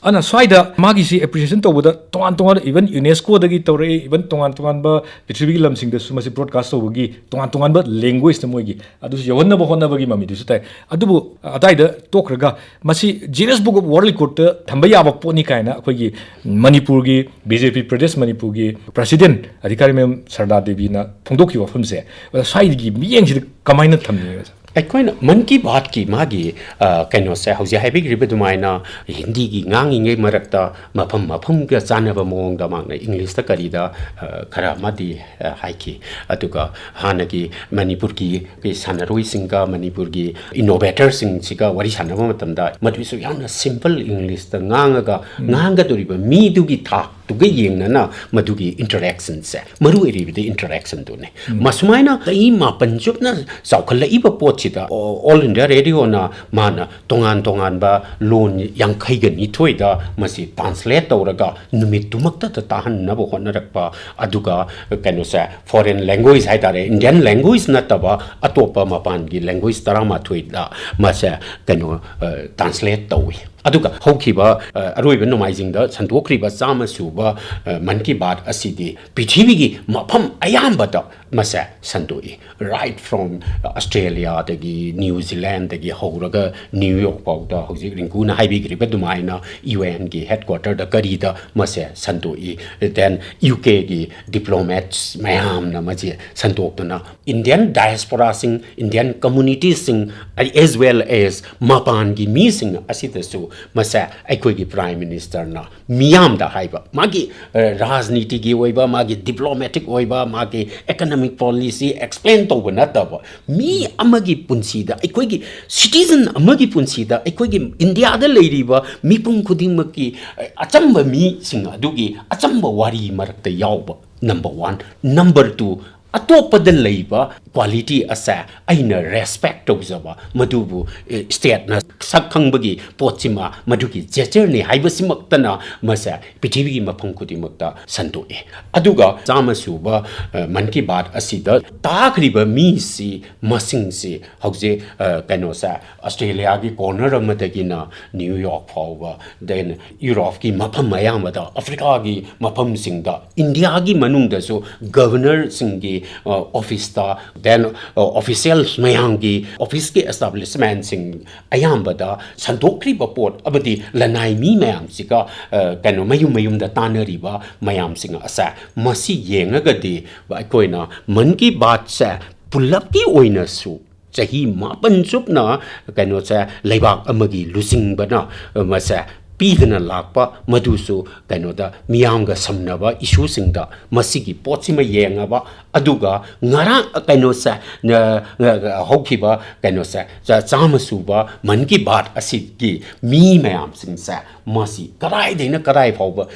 ꯑꯗꯨꯅ ꯁ꯭ꯋꯥꯏꯗ ꯃꯥꯒꯤꯁꯤ appreciation ꯇꯧꯕꯗ ꯇꯣꯉꯥꯟ ꯇꯣꯉꯥꯟꯕ, even UNESCOꯗꯒꯤ ꯇꯧꯔꯛꯏ, even ꯇꯣꯉꯥꯟ ꯇꯣꯉꯥꯟꯕ ꯄ꯭ꯔꯤꯊꯤꯕꯤꯒꯤ ꯂꯝꯁꯤꯡꯗꯁꯨ ꯃꯁꯤ broadcast ꯇꯧꯕꯒꯤ ꯇꯣꯉꯥꯟ ꯇꯣꯉꯥꯟꯕ language,ꯅ ꯃꯣꯏꯒꯤ ꯑꯗꯨꯁꯨ ꯌꯧꯍꯟꯅꯕ ꯍꯣꯠꯅꯕꯒꯤ ꯃꯃꯤꯗꯨꯁꯨ ꯇꯥꯏ꯫ ꯑꯗꯨꯕꯨ ꯑꯗꯥꯏꯗ ꯇꯣꯛꯈ꯭ꯔꯒ ꯃꯁꯤ Guinness Book of World Recordꯇ ꯊꯝꯕ ꯌꯥꯕ ꯄꯣꯠꯅꯤ ꯀꯥꯏꯅ ꯑꯩꯈꯣꯏꯒꯤ ꯃꯅꯤꯄꯨꯔꯒꯤ, BJP ꯄ꯭ꯔꯗꯦꯁ ꯃꯅꯤꯄꯨꯔꯒꯤ president ꯑꯙꯤꯀꯥꯔꯤ ꯃꯦꯝ ꯁꯔꯗꯥ ꯗꯦꯕꯤꯅ ꯐꯣꯡꯗꯣꯛꯈꯤꯕ ꯋꯥꯐꯝꯁꯦ, ꯑꯗ ꯁ꯭ꯋꯥꯏꯒꯤ ꯃꯤꯠꯌꯦꯡꯁꯤꯗ ꯀꯃꯥꯏꯅ ꯊꯝꯅꯤ? ꯑꯩꯈꯣꯏꯅ ꯃꯟ ꯀꯤ ꯕꯥꯠꯀꯤ ꯃꯥꯒꯤ, ꯑ, ꯀꯩꯅꯣꯁꯦ ꯍꯧꯖꯤꯛ ꯍꯥꯏꯕꯤꯈ꯭ꯔꯤꯕ ꯑꯗꯨꯃꯥꯏꯅ ꯍꯤꯟꯗꯤꯒꯤ ꯉꯥꯡꯉꯤꯉꯩ ꯃꯔꯛꯇ ꯃꯐꯝ ꯃꯐꯝꯒ ꯆꯥꯟꯅꯕ ꯃꯑꯣꯡꯗ ꯃꯥꯅ ꯏꯪꯂꯤꯁꯇ ꯀꯔꯤꯗ, ꯑ, ꯈꯔ ꯑꯃꯗꯤ, ꯑ, ꯍꯥꯏꯈꯤ꯫ ꯑꯗꯨꯒ ꯍꯥꯟꯅꯒꯤ ꯃꯅꯤꯄꯨꯔꯒꯤ ꯁꯥꯟꯅꯔꯣꯏꯁꯤꯡꯒ, ꯃꯅꯤꯄꯨꯔꯒꯤ innovatorꯁꯤꯡꯁꯤꯒ ꯋꯥꯔꯤ ꯁꯥꯟꯅꯕ ꯃꯇꯝꯗ ꯃꯗꯨꯁꯨ ꯌꯥꯝꯅ simple ꯏꯪꯂꯤꯁꯇ ꯉꯥꯡꯉꯒ ꯎꯝ꯫ ꯉꯥꯡꯒꯗꯧꯔꯤꯕ ꯃꯤꯗꯨꯒꯤ ꯊꯥꯛꯇꯨꯒ ꯌꯦꯡꯅꯅ ꯃꯗꯨꯒꯤ interactionꯁꯦ, ꯃꯔꯨ ꯑꯣꯏꯔꯤꯕꯗꯤ interactionꯗꯨꯅꯤ꯫ ꯎꯝ꯫ ꯃꯁꯨꯃꯥꯏꯅ ꯆꯍꯤ ꯃꯥꯄꯟ ꯆꯨꯞꯅ ꯆꯥꯎꯈꯠꯂꯛꯏꯕ ꯄꯣꯠꯁꯤꯗ, ꯑꯣ, All India Radioꯅ ꯃꯥꯅ ꯇꯣꯉꯥꯟ ꯇꯣꯉꯥꯟꯕ ꯂꯣꯟ ꯌꯥꯡꯈꯩꯒ ꯅꯤꯊꯣꯏꯗ ꯃꯁꯤ translate ꯇꯧꯔꯒ ꯅꯨꯃꯤꯠꯇꯨꯃꯛꯇꯗ ꯇꯥꯍꯟꯅꯕ ꯍꯣꯠꯅꯔꯛꯄ, ꯑꯗꯨꯒ ꯀꯩꯅꯣꯁꯦ, foreign language ꯍꯥꯏ ꯇꯥꯔꯦ, Indian language ꯅꯠꯇꯕ ꯑꯇꯣꯞꯄ ꯃꯄꯥꯟꯒꯤ language ꯇꯔꯥꯃꯥꯊꯣꯏꯗ ꯃꯁꯦ ꯀꯩꯅꯣ, ꯑ, translate ꯇꯧꯏ꯫ ꯑꯗꯨꯒ ꯍꯧꯈꯤꯕ, ꯑ, ꯑꯔꯣꯏꯕ ꯅꯣꯡꯃꯥꯏꯖꯤꯡꯗ ꯁꯟꯗꯣꯛꯈ꯭ꯔꯤꯕ ꯆꯥꯝꯃ ꯁꯨꯕ, ꯑ, ꯃꯟ ꯀꯤ ꯕꯥꯠ ꯑꯁꯤꯗꯤ ꯄ꯭ꯔꯤꯊꯤꯕꯤꯒꯤ ꯃꯐꯝ ꯑꯌꯥꯝꯕꯗ ꯃꯁꯦ ꯁꯟꯗꯣꯛꯏ꯫ Right from Australiaꯗꯒꯤ, New Zealandꯗꯒꯤ ꯍꯧꯔꯒ New York ꯐꯥꯎꯗ, ꯍꯧꯖꯤꯛ ꯔꯤꯡꯀꯨꯅ ꯍꯥꯏꯕꯤꯈ꯭ꯔꯤꯕ ꯑꯗꯨꯃꯥꯏꯅ UNꯒꯤ headquarterꯗ ꯀꯔꯤꯗ ꯃꯁꯦ ꯁꯟꯗꯣꯛꯏ꯫ Then UKꯒꯤ diplomats ꯃꯌꯥꯝꯅ ꯃꯁꯦ ꯁꯟꯗꯣꯛꯇꯨꯅ Indian diasporaꯁꯤꯡ, Indian communitiesꯁꯤꯡ, as well as ꯃꯄꯥꯟꯒꯤ ꯃꯤꯁꯤꯡ ꯑꯁꯤꯗꯁꯨ ꯃꯁꯦ ꯑꯩꯈꯣꯏꯒꯤ Prime Ministerꯅ ꯃꯤꯌꯥꯝꯗ ꯍꯥꯏꯕ, ꯃꯥꯒꯤ, ꯑ, ꯔꯥꯖꯅꯤꯇꯤꯒꯤ ꯑꯣꯏꯕ, ꯃꯥꯒꯤ diplomatic ꯑꯣꯏꯕ, ꯃꯥꯒꯤ economic policy explain ꯇꯧꯕ ꯅꯠꯇꯕ, ꯃꯤ ꯑꯃꯒꯤ ꯄꯨꯟꯁꯤꯗ, ꯑꯩꯈꯣꯏꯒꯤ citizen ꯑꯃꯒꯤ ꯄꯨꯟꯁꯤꯗ, ꯑꯩꯈꯣꯏꯒꯤ ꯏꯟꯗꯤꯌꯥꯗ ꯂꯩꯔꯤꯕ ꯃꯤꯄꯨꯝ ꯈꯨꯗꯤꯡꯃꯛꯀꯤ, ꯑ, ꯑꯆꯝꯕ ꯃꯤꯁꯤꯡ ꯑꯗꯨꯒꯤ ꯑꯆꯝꯕ ꯋꯥꯔꯤ ꯃꯔꯛꯇ ꯌꯥꯎꯕ, number one꯫ Number two, ꯑꯇꯣꯞꯄꯗ ꯂꯩꯕ quality ꯑꯁꯦ ꯑꯩꯅ respect ꯇꯧꯖꯕ, ꯃꯗꯨꯕꯨ, ꯑꯦ, state ꯅ ꯁꯛ ꯈꯪꯕꯒꯤ ꯄꯣꯠꯁꯤꯃ, ꯃꯗꯨꯒꯤ gesture ꯅꯤ ꯍꯥꯏꯕꯁꯤꯃꯛꯇꯅ ꯃꯁꯦ ꯄ꯭ꯔꯤꯊꯤꯕꯤꯒꯤ ꯃꯐꯝ ꯈꯨꯗꯤꯡꯃꯛꯇ ꯁꯟꯗꯣꯛꯏ꯫ ꯑꯗꯨꯒ ꯆꯥꯝꯃ ꯁꯨꯕ, ꯑ, ꯃꯟ ꯀꯤ ꯕꯥꯠ ꯑꯁꯤꯗ ꯇꯥꯈ꯭ꯔꯤꯕ ꯃꯤꯁꯤ ꯃꯁꯤꯡꯁꯤ ꯍꯧꯖꯤꯛ, ꯑ, ꯀꯩꯅꯣꯁꯦ, Australia ꯒꯤ corner ꯑꯃꯗꯒꯤꯅ New York ꯐꯥꯎꯕ, then Europe ꯀꯤ ꯃꯐꯝ ꯑꯌꯥꯝꯕꯗ, Africa ꯒꯤ ꯃꯐꯝꯁꯤꯡꯗ, India ꯒꯤ ꯃꯅꯨꯡꯗꯁꯨ governor ꯁꯤꯡꯒꯤ, ꯑ, office ꯇ, then, ꯑ, officials ꯃꯌꯥꯝꯒꯤ office ꯀꯤ establishment ꯁꯤꯡ ꯑꯌꯥꯝꯕꯗ ꯁꯟꯗꯣꯛꯈ꯭ꯔꯤꯕ ꯄꯣꯠ ꯑꯃꯗꯤ ꯂꯅꯥꯏ ꯃꯤ ꯃꯌꯥꯝꯁꯤꯒ, ꯑ, ꯀꯩꯅꯣ, ꯃꯌꯨꯝ ꯃꯌꯨꯝꯗ ꯇꯥꯟꯅꯔꯤꯕ ꯃꯌꯥꯝꯁꯤꯡ ꯑꯁꯦ, ꯃꯁꯤ ꯌꯦꯡꯉꯒꯗꯤ ꯑꯩꯈꯣꯏꯅ ꯃꯟ ꯀꯤ ꯕꯥꯠꯁꯦ ꯄꯨꯂꯞꯀꯤ ꯑꯣꯏꯅꯁꯨ ꯆꯍꯤ ꯃꯥꯄꯟ ꯆꯨꯞꯅ, ꯀꯩꯅꯣꯁꯦ, ꯂꯩꯕꯥꯛ ꯑꯃꯒꯤ ꯂꯨꯆꯤꯡꯕꯅ ꯃꯁꯦ ꯄꯤꯗꯅ ꯂꯥꯛꯄ, ꯃꯗꯨꯁꯨ ꯀꯩꯅꯣꯗ, ꯃꯤꯌꯥꯝꯒ ꯁꯝꯅꯕ issue ꯁꯤꯡꯗ ꯃꯁꯤꯒꯤ ꯄꯣꯠꯁꯤꯃ ꯌꯦꯡꯉꯕ, ꯑꯗꯨꯒ ꯉꯔꯥꯡ, ꯀꯩꯅꯣꯁꯦ, ꯅ-, ꯅ-, ꯍꯧꯈꯤꯕ, ꯀꯩꯅꯣꯁꯦ, ꯆꯥ-, ꯆꯥꯝꯃ ꯁꯨꯕ ꯃꯟ ꯀꯤ ꯕꯥꯠ ꯑꯁꯤꯒꯤ ꯃꯤ ꯃꯌꯥꯝꯁꯤꯡꯁꯦ, ꯃꯁꯤ ꯀꯗꯥꯏꯗꯩꯅ ꯀꯗꯥꯏ ꯐꯥꯎꯕ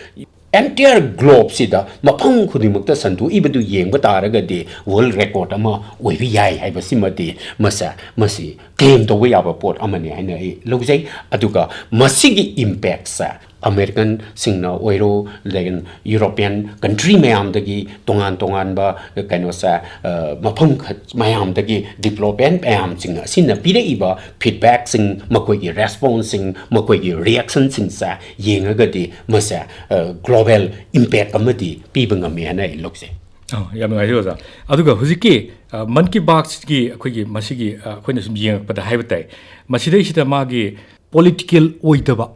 entire globe ꯁꯤꯗ ꯃꯐꯝ ꯈꯨꯗꯤꯡꯃꯛꯇ ꯁꯟꯗꯣꯛꯏꯕꯗꯨ ꯌꯦꯡꯕ ꯇꯥꯔꯒꯗꯤ world record ꯑꯃ ꯑꯣꯏꯕ ꯌꯥꯏ ꯍꯥꯏꯕꯁꯤꯃꯗꯤ ꯃꯁꯦ, ꯃꯁꯤ claim ꯇꯧꯕ ꯌꯥꯕ ꯄꯣꯠ ꯑꯃꯅꯤ ꯍꯥꯏꯅ ꯑꯩ ꯂꯧꯖꯩ꯫ ꯑꯗꯨꯒ ꯃꯁꯤꯒꯤ impact ꯁꯦ American ꯁꯤꯡꯅ ꯑꯣꯏꯔꯣ, then European country ꯃꯌꯥꯝꯗꯒꯤ, ꯇꯣꯉꯥꯟ ꯇꯣꯉꯥꯟꯕ, ꯀꯩꯅꯣꯁꯦ, ꯑ, ꯃꯐꯝ ꯈ-, ꯃꯌꯥꯝꯗꯒꯤ development ꯃꯌꯥꯝꯁꯤꯡ ꯑꯁꯤꯅ ꯄꯤꯔꯛꯏꯕ feedback ꯁꯤꯡ, ꯃꯈꯣꯏꯒꯤ response ꯁꯤꯡ, ꯃꯈꯣꯏꯒꯤ reaction ꯁꯤꯡꯁꯦ ꯌꯦꯡꯉꯒꯗꯤ ꯃꯁꯦ, ꯑ, global impact ꯑꯃꯗꯤ ꯄꯤꯕ ꯉꯝꯃꯤ ꯍꯥꯏꯅ ꯑꯩ ꯂꯧꯖꯩ꯫ ꯑ, ꯌꯥꯝ ꯅꯨꯡꯉꯥꯏꯖꯔꯦ, ꯑꯣꯖꯥ꯫ ꯑꯗꯨꯒ ꯍꯧꯖꯤꯛꯀꯤ, ꯑ, ꯃꯟ ꯀꯤ ꯕꯥꯠꯀꯤ ꯑꯩꯈꯣꯏꯒꯤ ꯃꯁꯤꯒꯤ, ꯑ, ꯑꯩꯈꯣꯏꯅ ꯁꯨꯝ ꯌꯦꯡꯉꯛꯄꯗ ꯍꯥꯏꯕ ꯇꯥꯏ, ꯃꯁꯤꯗꯩꯁꯤꯗ ꯃꯥꯒꯤ political ꯑꯣꯏꯗꯕ,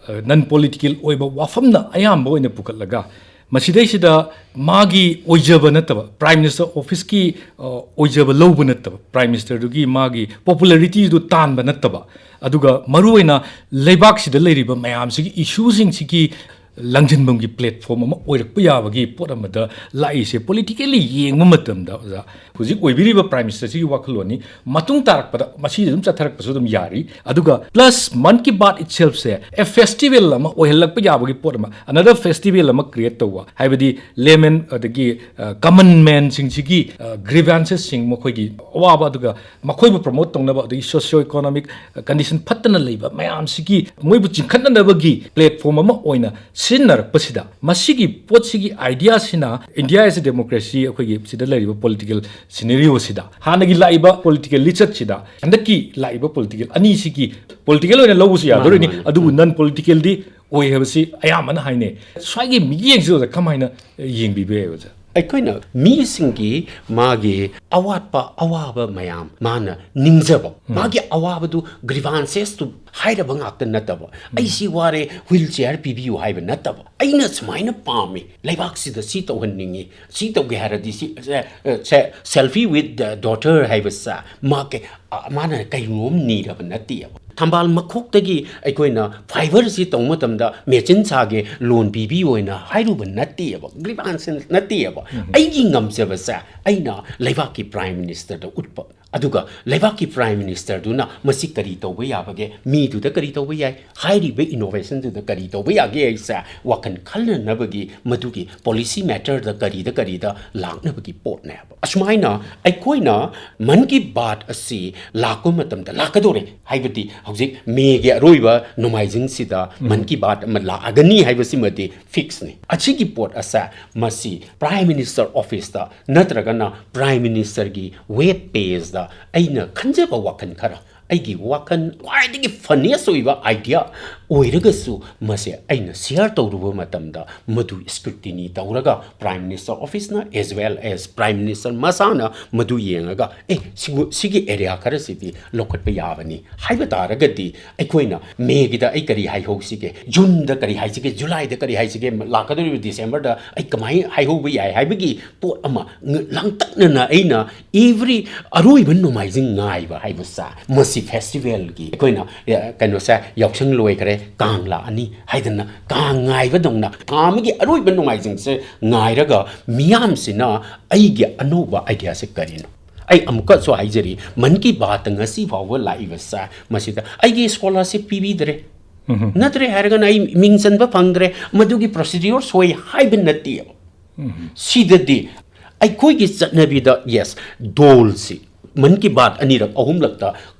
ꯑ, non political ꯑꯣꯏꯕ ꯋꯥꯐꯝꯅ ꯑꯌꯥꯝꯕ ꯑꯣꯏꯅ ꯄꯨꯈꯠꯂꯒ, ꯃꯁꯤꯗꯩꯁꯤꯗ ꯃꯥꯒꯤ ꯑꯣꯏꯖꯕ ꯅꯠꯇꯕ, Prime Minister office ꯀꯤ, ꯑ, ꯑꯣꯏꯖꯕ ꯂꯧꯕ ꯅꯠꯇꯕ, Prime Minister ꯗꯨꯒꯤ ꯃꯥꯒꯤ popularity ꯗꯨ ꯇꯥꯟꯕ ꯅꯠꯇꯕ, ꯑꯗꯨꯒ ꯃꯔꯨꯑꯣꯏꯅ ꯂꯩꯕꯥꯛꯁꯤꯗ ꯂꯩꯔꯤꯕ ꯃꯌꯥꯝꯁꯤꯒꯤ issue ꯁꯤꯡꯁꯤꯒꯤ ꯂꯪꯁꯤꯟꯐꯝꯒꯤ platform ꯑꯃ ꯑꯣꯏꯔꯛꯄ ꯌꯥꯕꯒꯤ ꯄꯣꯠ ꯑꯃꯗ ꯂꯥꯛꯏꯁꯦ꯫ Politically ꯌꯦꯡꯕ ꯃꯇꯝꯗ, ꯑꯣꯖꯥ, ꯍꯧꯖꯤꯛ ꯑꯣꯏꯕꯤꯔꯤꯕ Prime Minister ꯁꯤꯒꯤ ꯋꯥꯈꯜꯂꯣꯟꯅꯤ꯫ ꯃꯇꯨꯡ ꯇꯥꯔꯛꯄꯗ ꯃꯁꯤꯗ ꯑꯗꯨꯝ ꯆꯠꯊꯔꯛꯄꯁꯨ ꯑꯗꯨꯝ ꯌꯥꯔꯤ꯫ ꯑꯗꯨꯒ plus Mann Ki Baat itself say a festival ꯑꯃ ꯑꯣꯏꯍꯜꯂꯛꯄ ꯌꯥꯕꯒꯤ ꯄꯣꯠ ꯑꯃ, another festival ꯑꯃ create ꯇꯧꯕ, ꯍꯥꯏꯕꯗꯤ layman ꯑꯗꯒꯤ, ꯑ, common man ꯁꯤꯡꯁꯤꯒꯤ, ꯑ, grievances ꯁꯤꯡ, ꯃꯈꯣꯏꯒꯤ ꯑꯋꯥꯕ, ꯑꯗꯨꯒ ꯃꯈꯣꯏꯕꯨ promote ꯇꯧꯅꯕ, ꯑꯗꯒꯤ socio economic condition ꯐꯠꯇꯅ ꯂꯩꯕ ꯃꯌꯥꯝꯁꯤꯒꯤ ꯃꯣꯏꯕꯨ ꯆꯤꯡꯈꯠꯅꯅꯕꯒꯤ platform ꯑꯃ ꯑꯣꯏꯅ ꯁꯤꯖꯤꯟꯅꯔꯛꯄꯁꯤꯗ, ꯃꯁꯤꯒꯤ ꯄꯣꯠꯁꯤꯒꯤ idea ꯁꯤꯅ India as a democracy, ꯑꯩꯈꯣꯏꯒꯤ ꯁꯤꯗ ꯂꯩꯔꯤꯕ political scenario ꯁꯤꯗ, ꯍꯥꯟꯅꯒꯤ ꯂꯥꯛꯏꯕ political ꯂꯤꯆꯠꯁꯤꯗ ꯍꯟꯗꯛꯀꯤ ꯂꯥꯛꯏꯕ political ꯑꯅꯤꯁꯤꯒꯤ, political ꯑꯣꯏꯅ ꯂꯧꯕꯁꯨ ꯌꯥꯗꯣꯔꯤꯅꯤ, ꯃꯥꯅꯤ, ꯃꯥꯅꯤ꯫ ꯑꯗꯨꯕꯨ non politicalꯗꯤ ꯑꯣꯏ ꯍꯥꯏꯕꯁꯤ ꯑꯌꯥꯝꯕꯅ ꯍꯥꯏꯅꯩ꯫ ꯁ꯭ꯋꯥꯏꯒꯤ ꯃꯤꯠꯌꯦꯡꯁꯤꯗ ꯀꯃꯥꯏꯅ ꯌꯦꯡꯕꯤꯕ ꯌꯥꯏ, ꯑꯣꯖꯥ? ꯑꯩꯈꯣꯏꯅ ꯃꯤꯁꯤꯡꯒꯤ ꯃꯥꯒꯤ ꯑꯋꯥꯠꯄ ꯑꯋꯥꯕ ꯃꯌꯥꯝ ꯃꯥꯅ ꯅꯤꯡꯖꯕ, ꯃꯥꯒꯤ ꯑꯋꯥꯕꯗꯨ, grievances ꯇꯨ ꯍꯥꯏꯔꯕ ꯉꯥꯛꯇ ꯅꯠꯇꯕ, "ꯑꯩ ꯁꯤ ꯋꯥꯔꯦ, wheelchair ꯄꯤꯕꯤꯌꯨ" ꯍꯥꯏꯕ ꯅꯠꯇꯕ, "ꯑꯩꯅ ꯁꯨꯃꯥꯏꯅ ꯄꯥꯝꯃꯤ, ꯂꯩꯕꯥꯛꯁꯤꯗ ꯁꯤ ꯇꯧꯍꯟꯅꯤꯡꯉꯤ, ꯁꯤ ꯇꯧꯒꯦ ꯍꯥꯏꯔꯗꯤ ꯁꯤ, ꯁꯦ, ꯁꯦ, selfie with the daughter" ꯍꯥꯏꯕꯁꯦ ꯃꯥ ꯀꯩ-, ꯑ, ꯃꯥꯅ ꯀꯩꯅꯣꯝ ꯅꯤꯔꯕ ꯅꯠꯇꯦꯕ꯫ ꯊꯝꯕꯥꯜ ꯃꯈꯣꯛꯇꯒꯤ ꯑꯩꯈꯣꯏꯅ fibre ꯁꯤ ꯇꯧꯕ ꯃꯇꯝꯗ ꯃꯦꯆꯤꯟ ꯁꯥꯒꯦ, loan ꯄꯤꯕꯤꯌꯨ ꯍꯥꯏꯅ ꯍꯥꯏꯔꯨꯕ ꯅꯠꯇꯦꯕ, grievance ꯅꯠꯇꯦꯕ꯫ ꯑꯩꯒꯤ ꯉꯝꯖꯕꯁꯦ ꯑꯩꯅ ꯂꯩꯕꯥꯛꯀꯤ Prime Minister ꯗ ꯎꯠꯄ, ꯑꯗꯨꯒ ꯂꯩꯕꯥꯛꯀꯤ Prime Minister ꯗꯨꯅ ꯃꯁꯤ ꯀꯔꯤ ꯇꯧꯕ ꯌꯥꯕꯒꯦ, ꯃꯤꯗꯨꯗ ꯀꯔꯤ ꯇꯧꯕ ꯌꯥꯏ, ꯍꯥꯏꯔꯤꯕ innovation ꯗꯨꯗ ꯀꯔꯤ ꯇꯧꯕ ꯌꯥꯒꯦ ꯍꯥꯏꯁꯦ ꯋꯥꯈꯜ ꯈꯜꯅꯅꯕꯒꯤ, ꯃꯗꯨꯒꯤ policy matter ꯗ ꯀꯔꯤꯗ ꯀꯔꯤꯗ ꯂꯥꯛꯅꯕꯒꯤ ꯄꯣꯠꯅꯦꯕ꯫ ꯑꯁꯨꯃꯥꯏꯅ ꯑꯩꯈꯣꯏꯅ Mann Ki Baat ꯑꯁꯤ ꯂꯥꯛꯄ ꯃꯇꯝꯗ ꯂꯥꯛꯀꯗꯧꯔꯦ, ꯍꯥꯏꯕꯗꯤ ꯍꯧꯖꯤꯛ May ꯒꯤ ꯑꯔꯣꯏꯕ ꯅꯣꯡꯃꯥꯏꯖꯤꯡꯁꯤꯗ Mann Ki Baat ꯑꯃ ꯂꯥꯛꯑꯒꯅꯤ ꯍꯥꯏꯕꯁꯤꯃꯗꯤ fix ꯅꯤ꯫ ꯑꯁꯤꯒꯤ ꯄꯣꯠ ꯑꯁꯦ ꯃꯁꯤ Prime Minister Office ꯇ ꯅꯠꯇ꯭ꯔꯒꯅ Prime Minister ꯒꯤ web page ꯇ ꯑꯩꯅ ꯈꯟꯖꯕ ꯋꯥꯈꯜ ꯈꯔ, ꯑꯩꯒꯤ ꯋꯥꯈꯜ ꯈ꯭ꯋꯥꯏꯗꯒꯤ funniest ꯑꯣꯏꯕ idea ꯑꯣꯏꯔꯒꯁꯨ, ꯃꯁꯦ ꯑꯩꯅ share ꯇꯧꯔꯨꯕ ꯃꯇꯝꯗ ꯃꯗꯨ scrutiny ꯇꯧꯔꯒ Prime Minister Office ꯅ as well as Prime Minister ꯃꯁꯥꯅ ꯃꯗꯨ ꯌꯦꯡꯉꯒ, "ꯑꯦ, ꯁꯤꯒꯨ-, ꯁꯤꯒꯤ area ꯈꯔꯁꯤꯗꯤ ꯂꯧꯈꯠꯄ ꯌꯥꯕꯅꯤ" ꯍꯥꯏꯕ ꯇꯥꯔꯒꯗꯤ, ꯑꯩꯈꯣꯏꯅ May ꯒꯤꯗ ꯑꯩ ꯀꯔꯤ ꯍꯥꯏꯍꯧꯁꯤꯒꯦ, June ꯗ ꯀꯔꯤ ꯍꯥꯏꯁꯤꯒꯦ, July ꯗ ꯀꯔꯤ ꯍꯥꯏꯁꯤꯒꯦ, ꯂꯥꯛꯀꯗꯧꯔꯤꯕ December ꯗ ꯑꯩ ꯀꯃꯥꯏꯅ ꯍꯥꯏꯍꯧꯕ ꯌꯥꯏ ꯍꯥꯏꯕꯒꯤ ꯄꯣꯠ ꯑꯃ ꯉ-, ꯂꯥꯡꯇꯛꯅꯅ ꯑꯩꯅ every ꯑꯔꯣꯏꯕ ꯅꯣꯡꯃꯥꯏꯖꯤꯡ ꯉꯥꯏꯕ ꯍꯥꯏꯕꯁꯦ, ꯃꯁꯤ festival ꯒꯤ ꯑꯩꯈꯣꯏꯅ, ꯑꯦ, ꯀꯩꯅꯣꯁꯦ ꯌꯥꯎꯁꯪ ꯂꯣꯏꯈ꯭ꯔꯦ, ꯀꯥꯡ ꯂꯥꯛꯑꯅꯤ ꯍꯥꯏꯗꯅ ꯀꯥꯡ ꯉꯥꯏꯕꯗꯧꯅ ꯊꯥ ꯑꯃꯒꯤ ꯑꯔꯣꯏꯕ ꯅꯣꯡꯃꯥꯏꯖꯤꯡꯁꯦ ꯉꯥꯏꯔꯒ ꯃꯤꯌꯥꯝꯁꯤꯅ ꯑꯩꯒꯤ ꯑꯅꯧꯕ ꯑꯥꯏꯗꯤꯌꯥꯁꯦ ꯀꯔꯤꯅꯣ? ꯑꯩ ꯑꯃꯨꯛꯀꯁꯨ ꯍꯥꯏꯖꯔꯤ, ꯃꯟ ꯀꯤ ꯕꯥꯠꯇ ꯉꯁꯤ ꯐꯥꯎꯕ ꯂꯥꯛꯏꯕꯁꯦ ꯃꯁꯤꯗ ꯑꯩꯒꯤ ꯁ꯭ꯀꯣꯂꯔꯁꯤꯞ ꯄꯤꯕꯤꯗ꯭ꯔꯦ, ꯅꯠꯇ꯭ꯔꯦ ꯍꯥꯏꯔꯒꯅ ꯑꯩ ꯃꯤꯡ ꯆꯟꯕ ꯐꯪꯗ꯭ꯔꯦ, ꯃꯗꯨꯒꯤ ꯄ꯭ꯔꯣꯁꯤꯗ꯭ꯌꯨꯔ ꯁꯣꯏ ꯍꯥꯏꯕ ꯅꯠꯇꯦꯕ꯫ ꯁꯤꯗꯗꯤ ꯑꯩꯈꯣꯏꯒꯤ ꯆꯠꯅꯕꯤꯗ, ꯌꯦꯁ, ꯗꯣꯜꯁꯤ ꯃꯟ ꯀꯤ ꯕꯥꯠ ꯑꯅꯤꯔꯛ ꯑꯍꯨꯝꯂꯛꯇ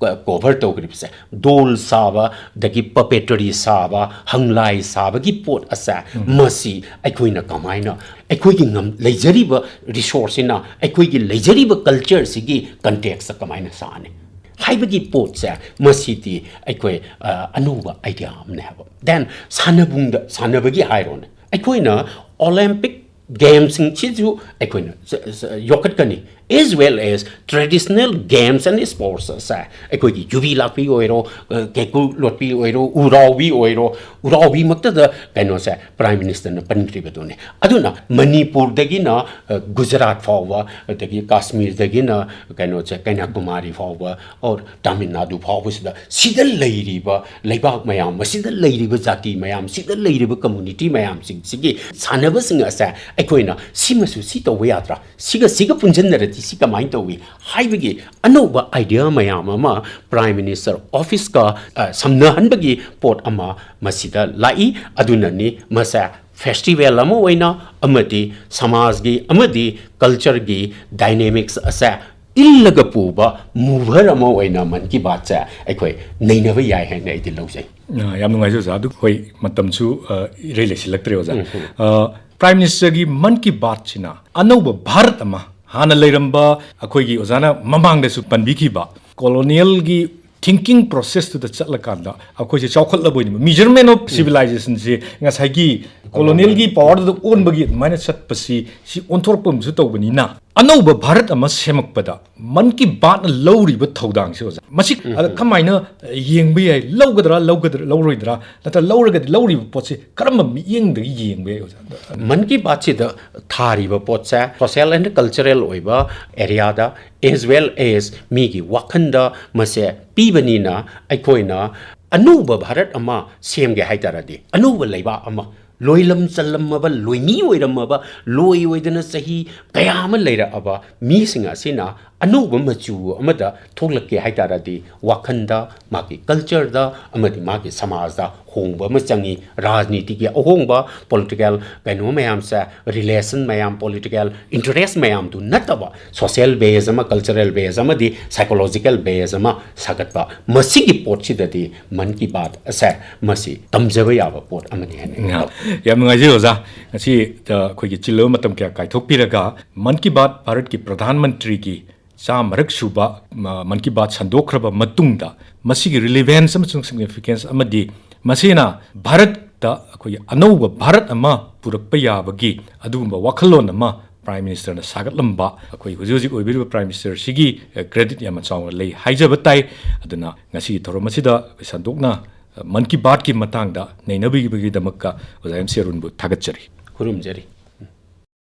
ꯀꯣꯚꯔ ꯇꯧꯈ꯭ꯔꯤꯕꯁꯦ, ꯗꯣꯜ ꯁꯥꯕ, ꯑꯗꯒꯤ ꯄꯄꯦꯇꯔꯤ ꯁꯥꯕ, ꯍꯪꯂꯥꯏ ꯁꯥꯕꯒꯤ ꯄꯣꯠ ꯑꯁꯦ, ꯃꯁꯤ ꯑꯩꯈꯣꯏꯅ ꯀꯃꯥꯏꯅ ꯑꯩꯈꯣꯏꯒꯤ ꯉꯝ-, ꯂꯩꯖꯔꯤꯕ ꯔꯤꯁꯣꯔꯁꯁꯤꯅ ꯑꯩꯈꯣꯏꯒꯤ ꯂꯩꯖꯔꯤꯕ ꯀꯜꯆꯔꯁꯤꯒꯤ ꯀꯟꯇꯦꯛꯁꯇ ꯀꯃꯥꯏꯅ ꯁꯥꯅꯤ ꯍꯥꯏꯕꯒꯤ ꯄꯣꯠꯁꯦ, ꯃꯁꯤꯗꯤ ꯑꯩꯈꯣꯏ, ꯑ, ꯑꯅꯧꯕ ꯑꯥꯏꯗꯤꯌꯥ ꯑꯃꯅꯦ ꯍꯥꯏꯕ꯫ ꯗꯦꯟ ꯁꯥꯟꯅꯕꯨꯡꯗ, ꯁꯥꯟꯅꯕꯒꯤ ꯍꯥꯏꯔꯣꯅꯦ, ꯑꯩꯈꯣꯏꯅ ꯑꯣꯂꯦꯝꯄꯤꯛ ꯒꯦꯝꯁꯤꯡꯁꯤꯁꯨ ꯑꯩꯈꯣꯏꯅ ꯆ-, ꯆ-, ꯌꯣꯛꯈꯠꯀꯅꯤ, as well as traditional games and sports ꯑꯁꯦ, ꯑꯩꯈꯣꯏꯒꯤ ꯌꯨꯕꯤ ꯂꯥꯛꯄꯤ ꯑꯣꯏꯔꯣ, ꯑ, ꯀꯦꯀꯨ ꯂꯣꯠꯄꯤ ꯑꯣꯏꯔꯣ, ꯎꯔꯥꯎꯕꯤ ꯑꯣꯏꯔꯣ, ꯎꯔꯥꯎꯕꯤꯃꯛꯇꯗ ꯀꯩꯅꯣꯁꯦ ꯄ꯭ꯔꯥꯏꯝ ꯃꯤꯅꯤꯁꯇꯔꯅ ꯄꯟꯈ꯭ꯔꯤꯕꯗꯨꯅꯤ꯫ ꯑꯗꯨꯅ ꯃꯅꯤꯄꯨꯔꯗꯒꯤꯅ, ꯑ, ꯒꯨꯖꯔꯥꯠ ꯐꯥꯎꯕ, ꯑꯗꯒꯤ ꯀꯥꯁꯃꯤꯔꯗꯒꯤꯅ ꯀꯩꯅꯣꯁꯦ ꯀꯩꯅ꯭ꯌꯥꯀꯨꯃꯥꯔꯤ ꯐꯥꯎꯕ, ꯑꯣꯔ ꯇꯥꯃꯤꯜ ꯅꯥꯗꯨ ꯐꯥꯎꯕꯁꯤꯗ, ꯁꯤꯗ ꯂꯩꯔꯤꯕ ꯂꯩꯕꯥꯛ ꯃꯌꯥꯝ, ꯃꯁꯤꯗ ꯂꯩꯔꯤꯕ ꯖꯥꯇꯤ ꯃꯌꯥꯝ, ꯁꯤꯗ ꯂꯩꯔꯤꯕ ꯀꯝꯃꯨꯅꯤꯇꯤ ꯃꯌꯥꯝꯁꯤꯡꯁꯤꯒꯤ ꯁꯥꯟꯅꯕꯁꯤꯡ ꯑꯁꯦ ꯑꯩꯈꯣꯏꯅ ꯁꯤꯃꯁꯨ ꯁꯤ ꯇꯧꯕ ꯌꯥꯗ꯭ꯔꯥ, ꯁꯤꯒ ꯁꯤꯒ ꯄꯨꯟꯁꯤꯟꯅꯔꯗꯤ ꯁꯤ ꯀꯃꯥꯏꯅ ꯇꯧꯏ ꯍꯥꯏꯕꯒꯤ ꯑꯅꯧꯕ ꯑꯥꯏꯗꯤꯌꯥ ꯃꯌꯥꯝ ꯑꯃ ꯄ꯭ꯔꯥꯏꯝ ꯃꯤꯅꯤꯁꯇꯔ ꯑꯣꯐꯤꯁꯀ, ꯑ, ꯁꯝꯅꯍꯟꯕꯒꯤ ꯄꯣꯠ ꯑꯃ ꯃꯁꯤꯗ ꯂꯥꯛꯏ꯫ ꯑꯗꯨꯅꯅꯤ ꯃꯁꯦ ꯐꯦꯁꯇꯤꯚꯦꯜ ꯑꯃ ꯑꯣꯏꯅ ꯑꯃꯗꯤ ꯁꯃꯥꯖꯒꯤ ꯑꯃꯗꯤ ꯀꯜꯆꯔꯒꯤ ꯗꯥꯏꯅꯦꯃꯤꯛꯁ ꯑꯁꯦ ꯏꯜꯂꯒ ꯄꯨꯕ ꯃꯨꯚꯔ ꯑꯃ ꯑꯣꯏꯅ ꯃꯟ ꯀꯤ ꯕꯥꯠꯁꯦ ꯑꯩꯈꯣꯏ ꯅꯩꯅꯕ ꯌꯥꯏ ꯍꯥꯏꯅ ꯑꯩꯗꯤ ꯂꯧꯖꯩ꯫ ꯑ, ꯌꯥꯝ ꯅꯨꯡꯉꯥꯏꯖꯩ ꯑꯣꯖꯥ꯫ ꯑꯗꯨ ꯑꯩꯈꯣꯏ ꯃꯇꯝꯁꯨ, ꯑ, ꯏꯔꯩ ꯂꯩꯁꯤꯜꯂꯛꯇ꯭ꯔꯦ ꯑꯣꯖꯥ꯫ ꯎꯝ, ꯎꯝ꯫ ꯑ, ꯄ꯭ꯔꯥꯏꯝ ꯃꯤꯅꯤꯁꯇꯔꯒꯤ ꯃꯟ ꯀꯤ ꯕꯥꯠꯁꯤꯅ ꯑꯅꯧꯕ ꯚꯥꯔꯠ ꯑꯃ, ꯍꯥꯟꯅ ꯂꯩꯔꯝꯕ ꯑꯩꯈꯣꯏꯒꯤ ꯑꯣꯖꯥꯅ ꯃꯃꯥꯡꯗꯁꯨ ꯄꯟꯕꯤꯈꯤꯕ ꯀꯣꯂꯣꯅꯤꯌꯦꯜꯒꯤ ꯊꯤꯡꯀꯤꯡ ꯄ꯭ꯔꯣꯁꯦꯁꯇꯨꯗ ꯆꯠꯂꯀꯥꯟꯗ ꯑꯩꯈꯣꯏꯁꯦ ꯆꯥꯎꯈꯠꯂꯕꯣꯏꯅꯦꯕ꯫ Measurement of civilizationꯁꯦ ꯉꯁꯥꯏꯒꯤ ꯀꯣꯂꯣꯅꯤꯌꯦꯜꯒꯤ ꯄꯥꯋꯔꯗꯨꯗ ꯑꯣꯟꯕꯒꯤ ꯑꯗꯨꯃꯥꯏꯅ ꯆꯠꯄꯁꯤ, ꯁꯤ ꯑꯣꯟꯊꯣꯔꯛꯄ ꯑꯃꯁꯨ ꯇꯧꯕꯅꯤꯅ, ꯑꯅꯧꯕ ꯚꯥꯔꯠ ꯑꯃ ꯁꯦꯝꯃꯛꯄꯗ ꯃꯟ ꯀꯤ ꯕꯥꯠꯅ ꯂꯧꯔꯤꯕ ꯊꯧꯗꯥꯡꯁꯦ ꯑꯣꯖꯥ, ꯃꯁꯤ ꯎꯝ, ꯎꯝ꯫ ꯀꯃꯥꯏꯅ ꯌꯦꯡꯕ ꯌꯥꯏ? ꯂꯧꯒꯗ꯭ꯔꯥ, ꯂꯧꯒꯗ꯭ꯔꯥ, ꯂꯧꯔꯣꯏꯗ꯭ꯔꯥ? ꯅꯠꯇ꯭ꯔ ꯂꯧꯔꯒꯗꯤ ꯂꯧꯔꯤꯕ ꯄꯣꯠꯁꯦ ꯀꯔꯝꯕ ꯃꯤꯠꯌꯦꯡꯗꯒꯤ ꯌꯦꯡꯕ ꯌꯥꯏ ꯑꯣꯖꯥ? ꯃꯟ ꯀꯤ ꯕꯥꯠꯁꯤꯗ ꯊꯥꯔꯤꯕ ꯄꯣꯠꯁꯦ social and cultural ꯑꯣꯏꯕ ꯑꯦꯔꯤꯌꯥꯗ, as well as ꯃꯤꯒꯤ ꯋꯥꯈꯜꯗ ꯃꯁꯦ ꯄꯤꯕꯅꯤꯅ, ꯑꯩꯈꯣꯏꯅ ꯑꯅꯧꯕ ꯚꯥꯔꯠ ꯑꯃ ꯁꯦꯝꯒꯦ ꯍꯥꯏ ꯇꯥꯔꯗꯤ, ꯑꯅꯧꯕ ꯂꯩꯕꯥꯛ ꯑꯃ, ꯂꯣꯏꯂꯝ ꯆꯜꯂꯝꯃꯕ, ꯂꯣꯏꯃꯤ ꯑꯣꯏꯔꯝꯃꯕ, ꯂꯣꯏ ꯑꯣꯏꯗꯅ ꯆꯍꯤ ꯀꯌꯥ ꯑꯃ ꯂꯩꯔꯛꯑꯕ ꯃꯤꯁꯤꯡ ꯑꯁꯤꯅ ꯑꯅꯧꯕ ꯃꯆꯨ ꯑꯃꯗ ꯊꯣꯛꯂꯛꯀꯦ ꯍꯥꯏ ꯇꯥꯔꯗꯤ, ꯋꯥꯈꯜꯗ, ꯃꯥꯒꯤ ꯀꯜꯆꯔꯗ ꯑꯃꯗꯤ ꯃꯥꯒꯤ ꯁꯃꯥꯖꯗ ꯍꯣꯡꯕ ꯑꯃ ꯆꯪꯉꯤ꯫ ꯔꯥꯖꯅꯤꯇꯤꯒꯤ ꯑꯍꯣꯡꯕ, ꯄꯣꯂꯤꯇꯤꯀꯦꯜ ꯀꯩꯅꯣ ꯃꯌꯥꯝꯁꯦ, ꯔꯤꯂꯦꯁꯟ ꯃꯌꯥꯝ, ꯄꯣꯂꯤꯇꯤꯀꯦꯜ ꯏꯟꯇꯔꯦꯁ ꯃꯌꯥꯝꯗꯨ ꯅꯠꯇꯕ, ꯁꯣꯁꯤꯌꯦꯜ ꯕꯦꯖ ꯑꯃ, ꯀꯜꯆꯔꯦꯜ ꯕꯦꯖ ꯑꯃꯗꯤ ꯁꯥꯏꯀꯣꯂꯣꯖꯤꯀꯦꯜ ꯕꯦꯖ ꯑꯃ ꯁꯥꯒꯠꯄ, ꯃꯁꯤꯒꯤ ꯄꯣꯠꯁꯤꯗꯗꯤ ꯃꯟ ꯀꯤ ꯕꯥꯠ ꯑꯁꯦ ꯃꯁꯤ ꯇꯝꯖꯕ ꯌꯥꯕ ꯄꯣꯠ ꯑꯃꯅꯤ ꯍꯥꯏꯅ ꯑꯩ ꯂꯧꯏ꯫ ꯌꯥꯝ ꯅꯨꯡꯉꯥꯏꯖꯩ ꯑꯣꯖꯥ, ꯉꯁꯤ, ꯑ, ꯑꯩꯈꯣꯏꯒꯤ ꯆꯤꯜꯂꯕ ꯃꯇꯝ ꯀꯌꯥ ꯀꯥꯏꯊꯣꯛꯄꯤꯔꯒ ꯃꯟ ꯀꯤ ꯕꯥꯠ ꯚꯥꯔꯠꯀꯤ ꯄ꯭ꯔꯙꯥꯟ ꯃꯟꯇ꯭ꯔꯤꯒꯤ ꯆꯥꯝꯃꯔꯛ ꯁꯨꯕ, ꯃ-, ꯃꯟ ꯀꯤ ꯕꯥꯠ ꯁꯟꯗꯣꯛꯈ꯭ꯔꯕ ꯃꯇꯨꯡꯗ ꯃꯁꯤꯒꯤ ꯔꯤꯂꯤꯚꯦꯟꯁ ꯑꯃꯁꯨꯡ ꯁꯤꯒꯅꯤꯐꯤꯀꯦꯟꯁ ꯑꯃꯗꯤ ꯃꯁꯤꯅ ꯚꯥꯔꯠꯇ ꯑꯩꯈꯣꯏꯒꯤ ꯑꯅꯧꯕ ꯚꯥꯔꯠ ꯑꯃ ꯄꯨꯔꯛꯄ ꯌꯥꯕꯒꯤ ꯑꯗꯨꯒꯨꯝꯕ ꯋꯥꯈꯜꯂꯣꯟ ꯑꯃ ꯄ꯭ꯔꯥꯏꯝ ꯃꯤꯅꯤꯁꯇꯔꯅ ꯁꯥꯒꯠꯂꯝꯕ, ꯑꯩꯈꯣꯏ ꯍꯧꯖꯤꯛ ꯍꯧꯖꯤꯛ ꯑꯣꯏꯕꯤꯔꯤꯕ ꯄ꯭ꯔꯥꯏꯝ ꯃꯤꯅꯤꯁꯇꯔꯁꯤꯒꯤ, ꯑ, ꯀ꯭ꯔꯦꯗꯤꯠ ꯌꯥꯝꯅ ꯆꯥꯎꯅ ꯂꯩ ꯍꯥꯏꯖꯕ ꯇꯥꯏ꯫ ꯑꯗꯨꯅ ꯉꯁꯤꯒꯤ ꯊꯧꯔꯝ ꯑꯁꯤꯗ ꯑꯩꯈꯣꯏ ꯁꯟꯗꯣꯛꯅ, ꯑ, ꯃꯟ ꯀꯤ ꯕꯥꯠꯀꯤ ꯃꯇꯥꯡꯗ ꯅꯩꯅꯕꯤꯕꯒꯤꯗꯃꯛꯇ ꯑꯣꯖꯥ ꯑꯦꯝ ꯁꯤ ꯑꯔꯨꯟꯕꯨ ꯊꯥꯒꯠꯆꯔꯤ꯫ ꯈꯨꯔꯨꯝꯖꯔꯤ꯫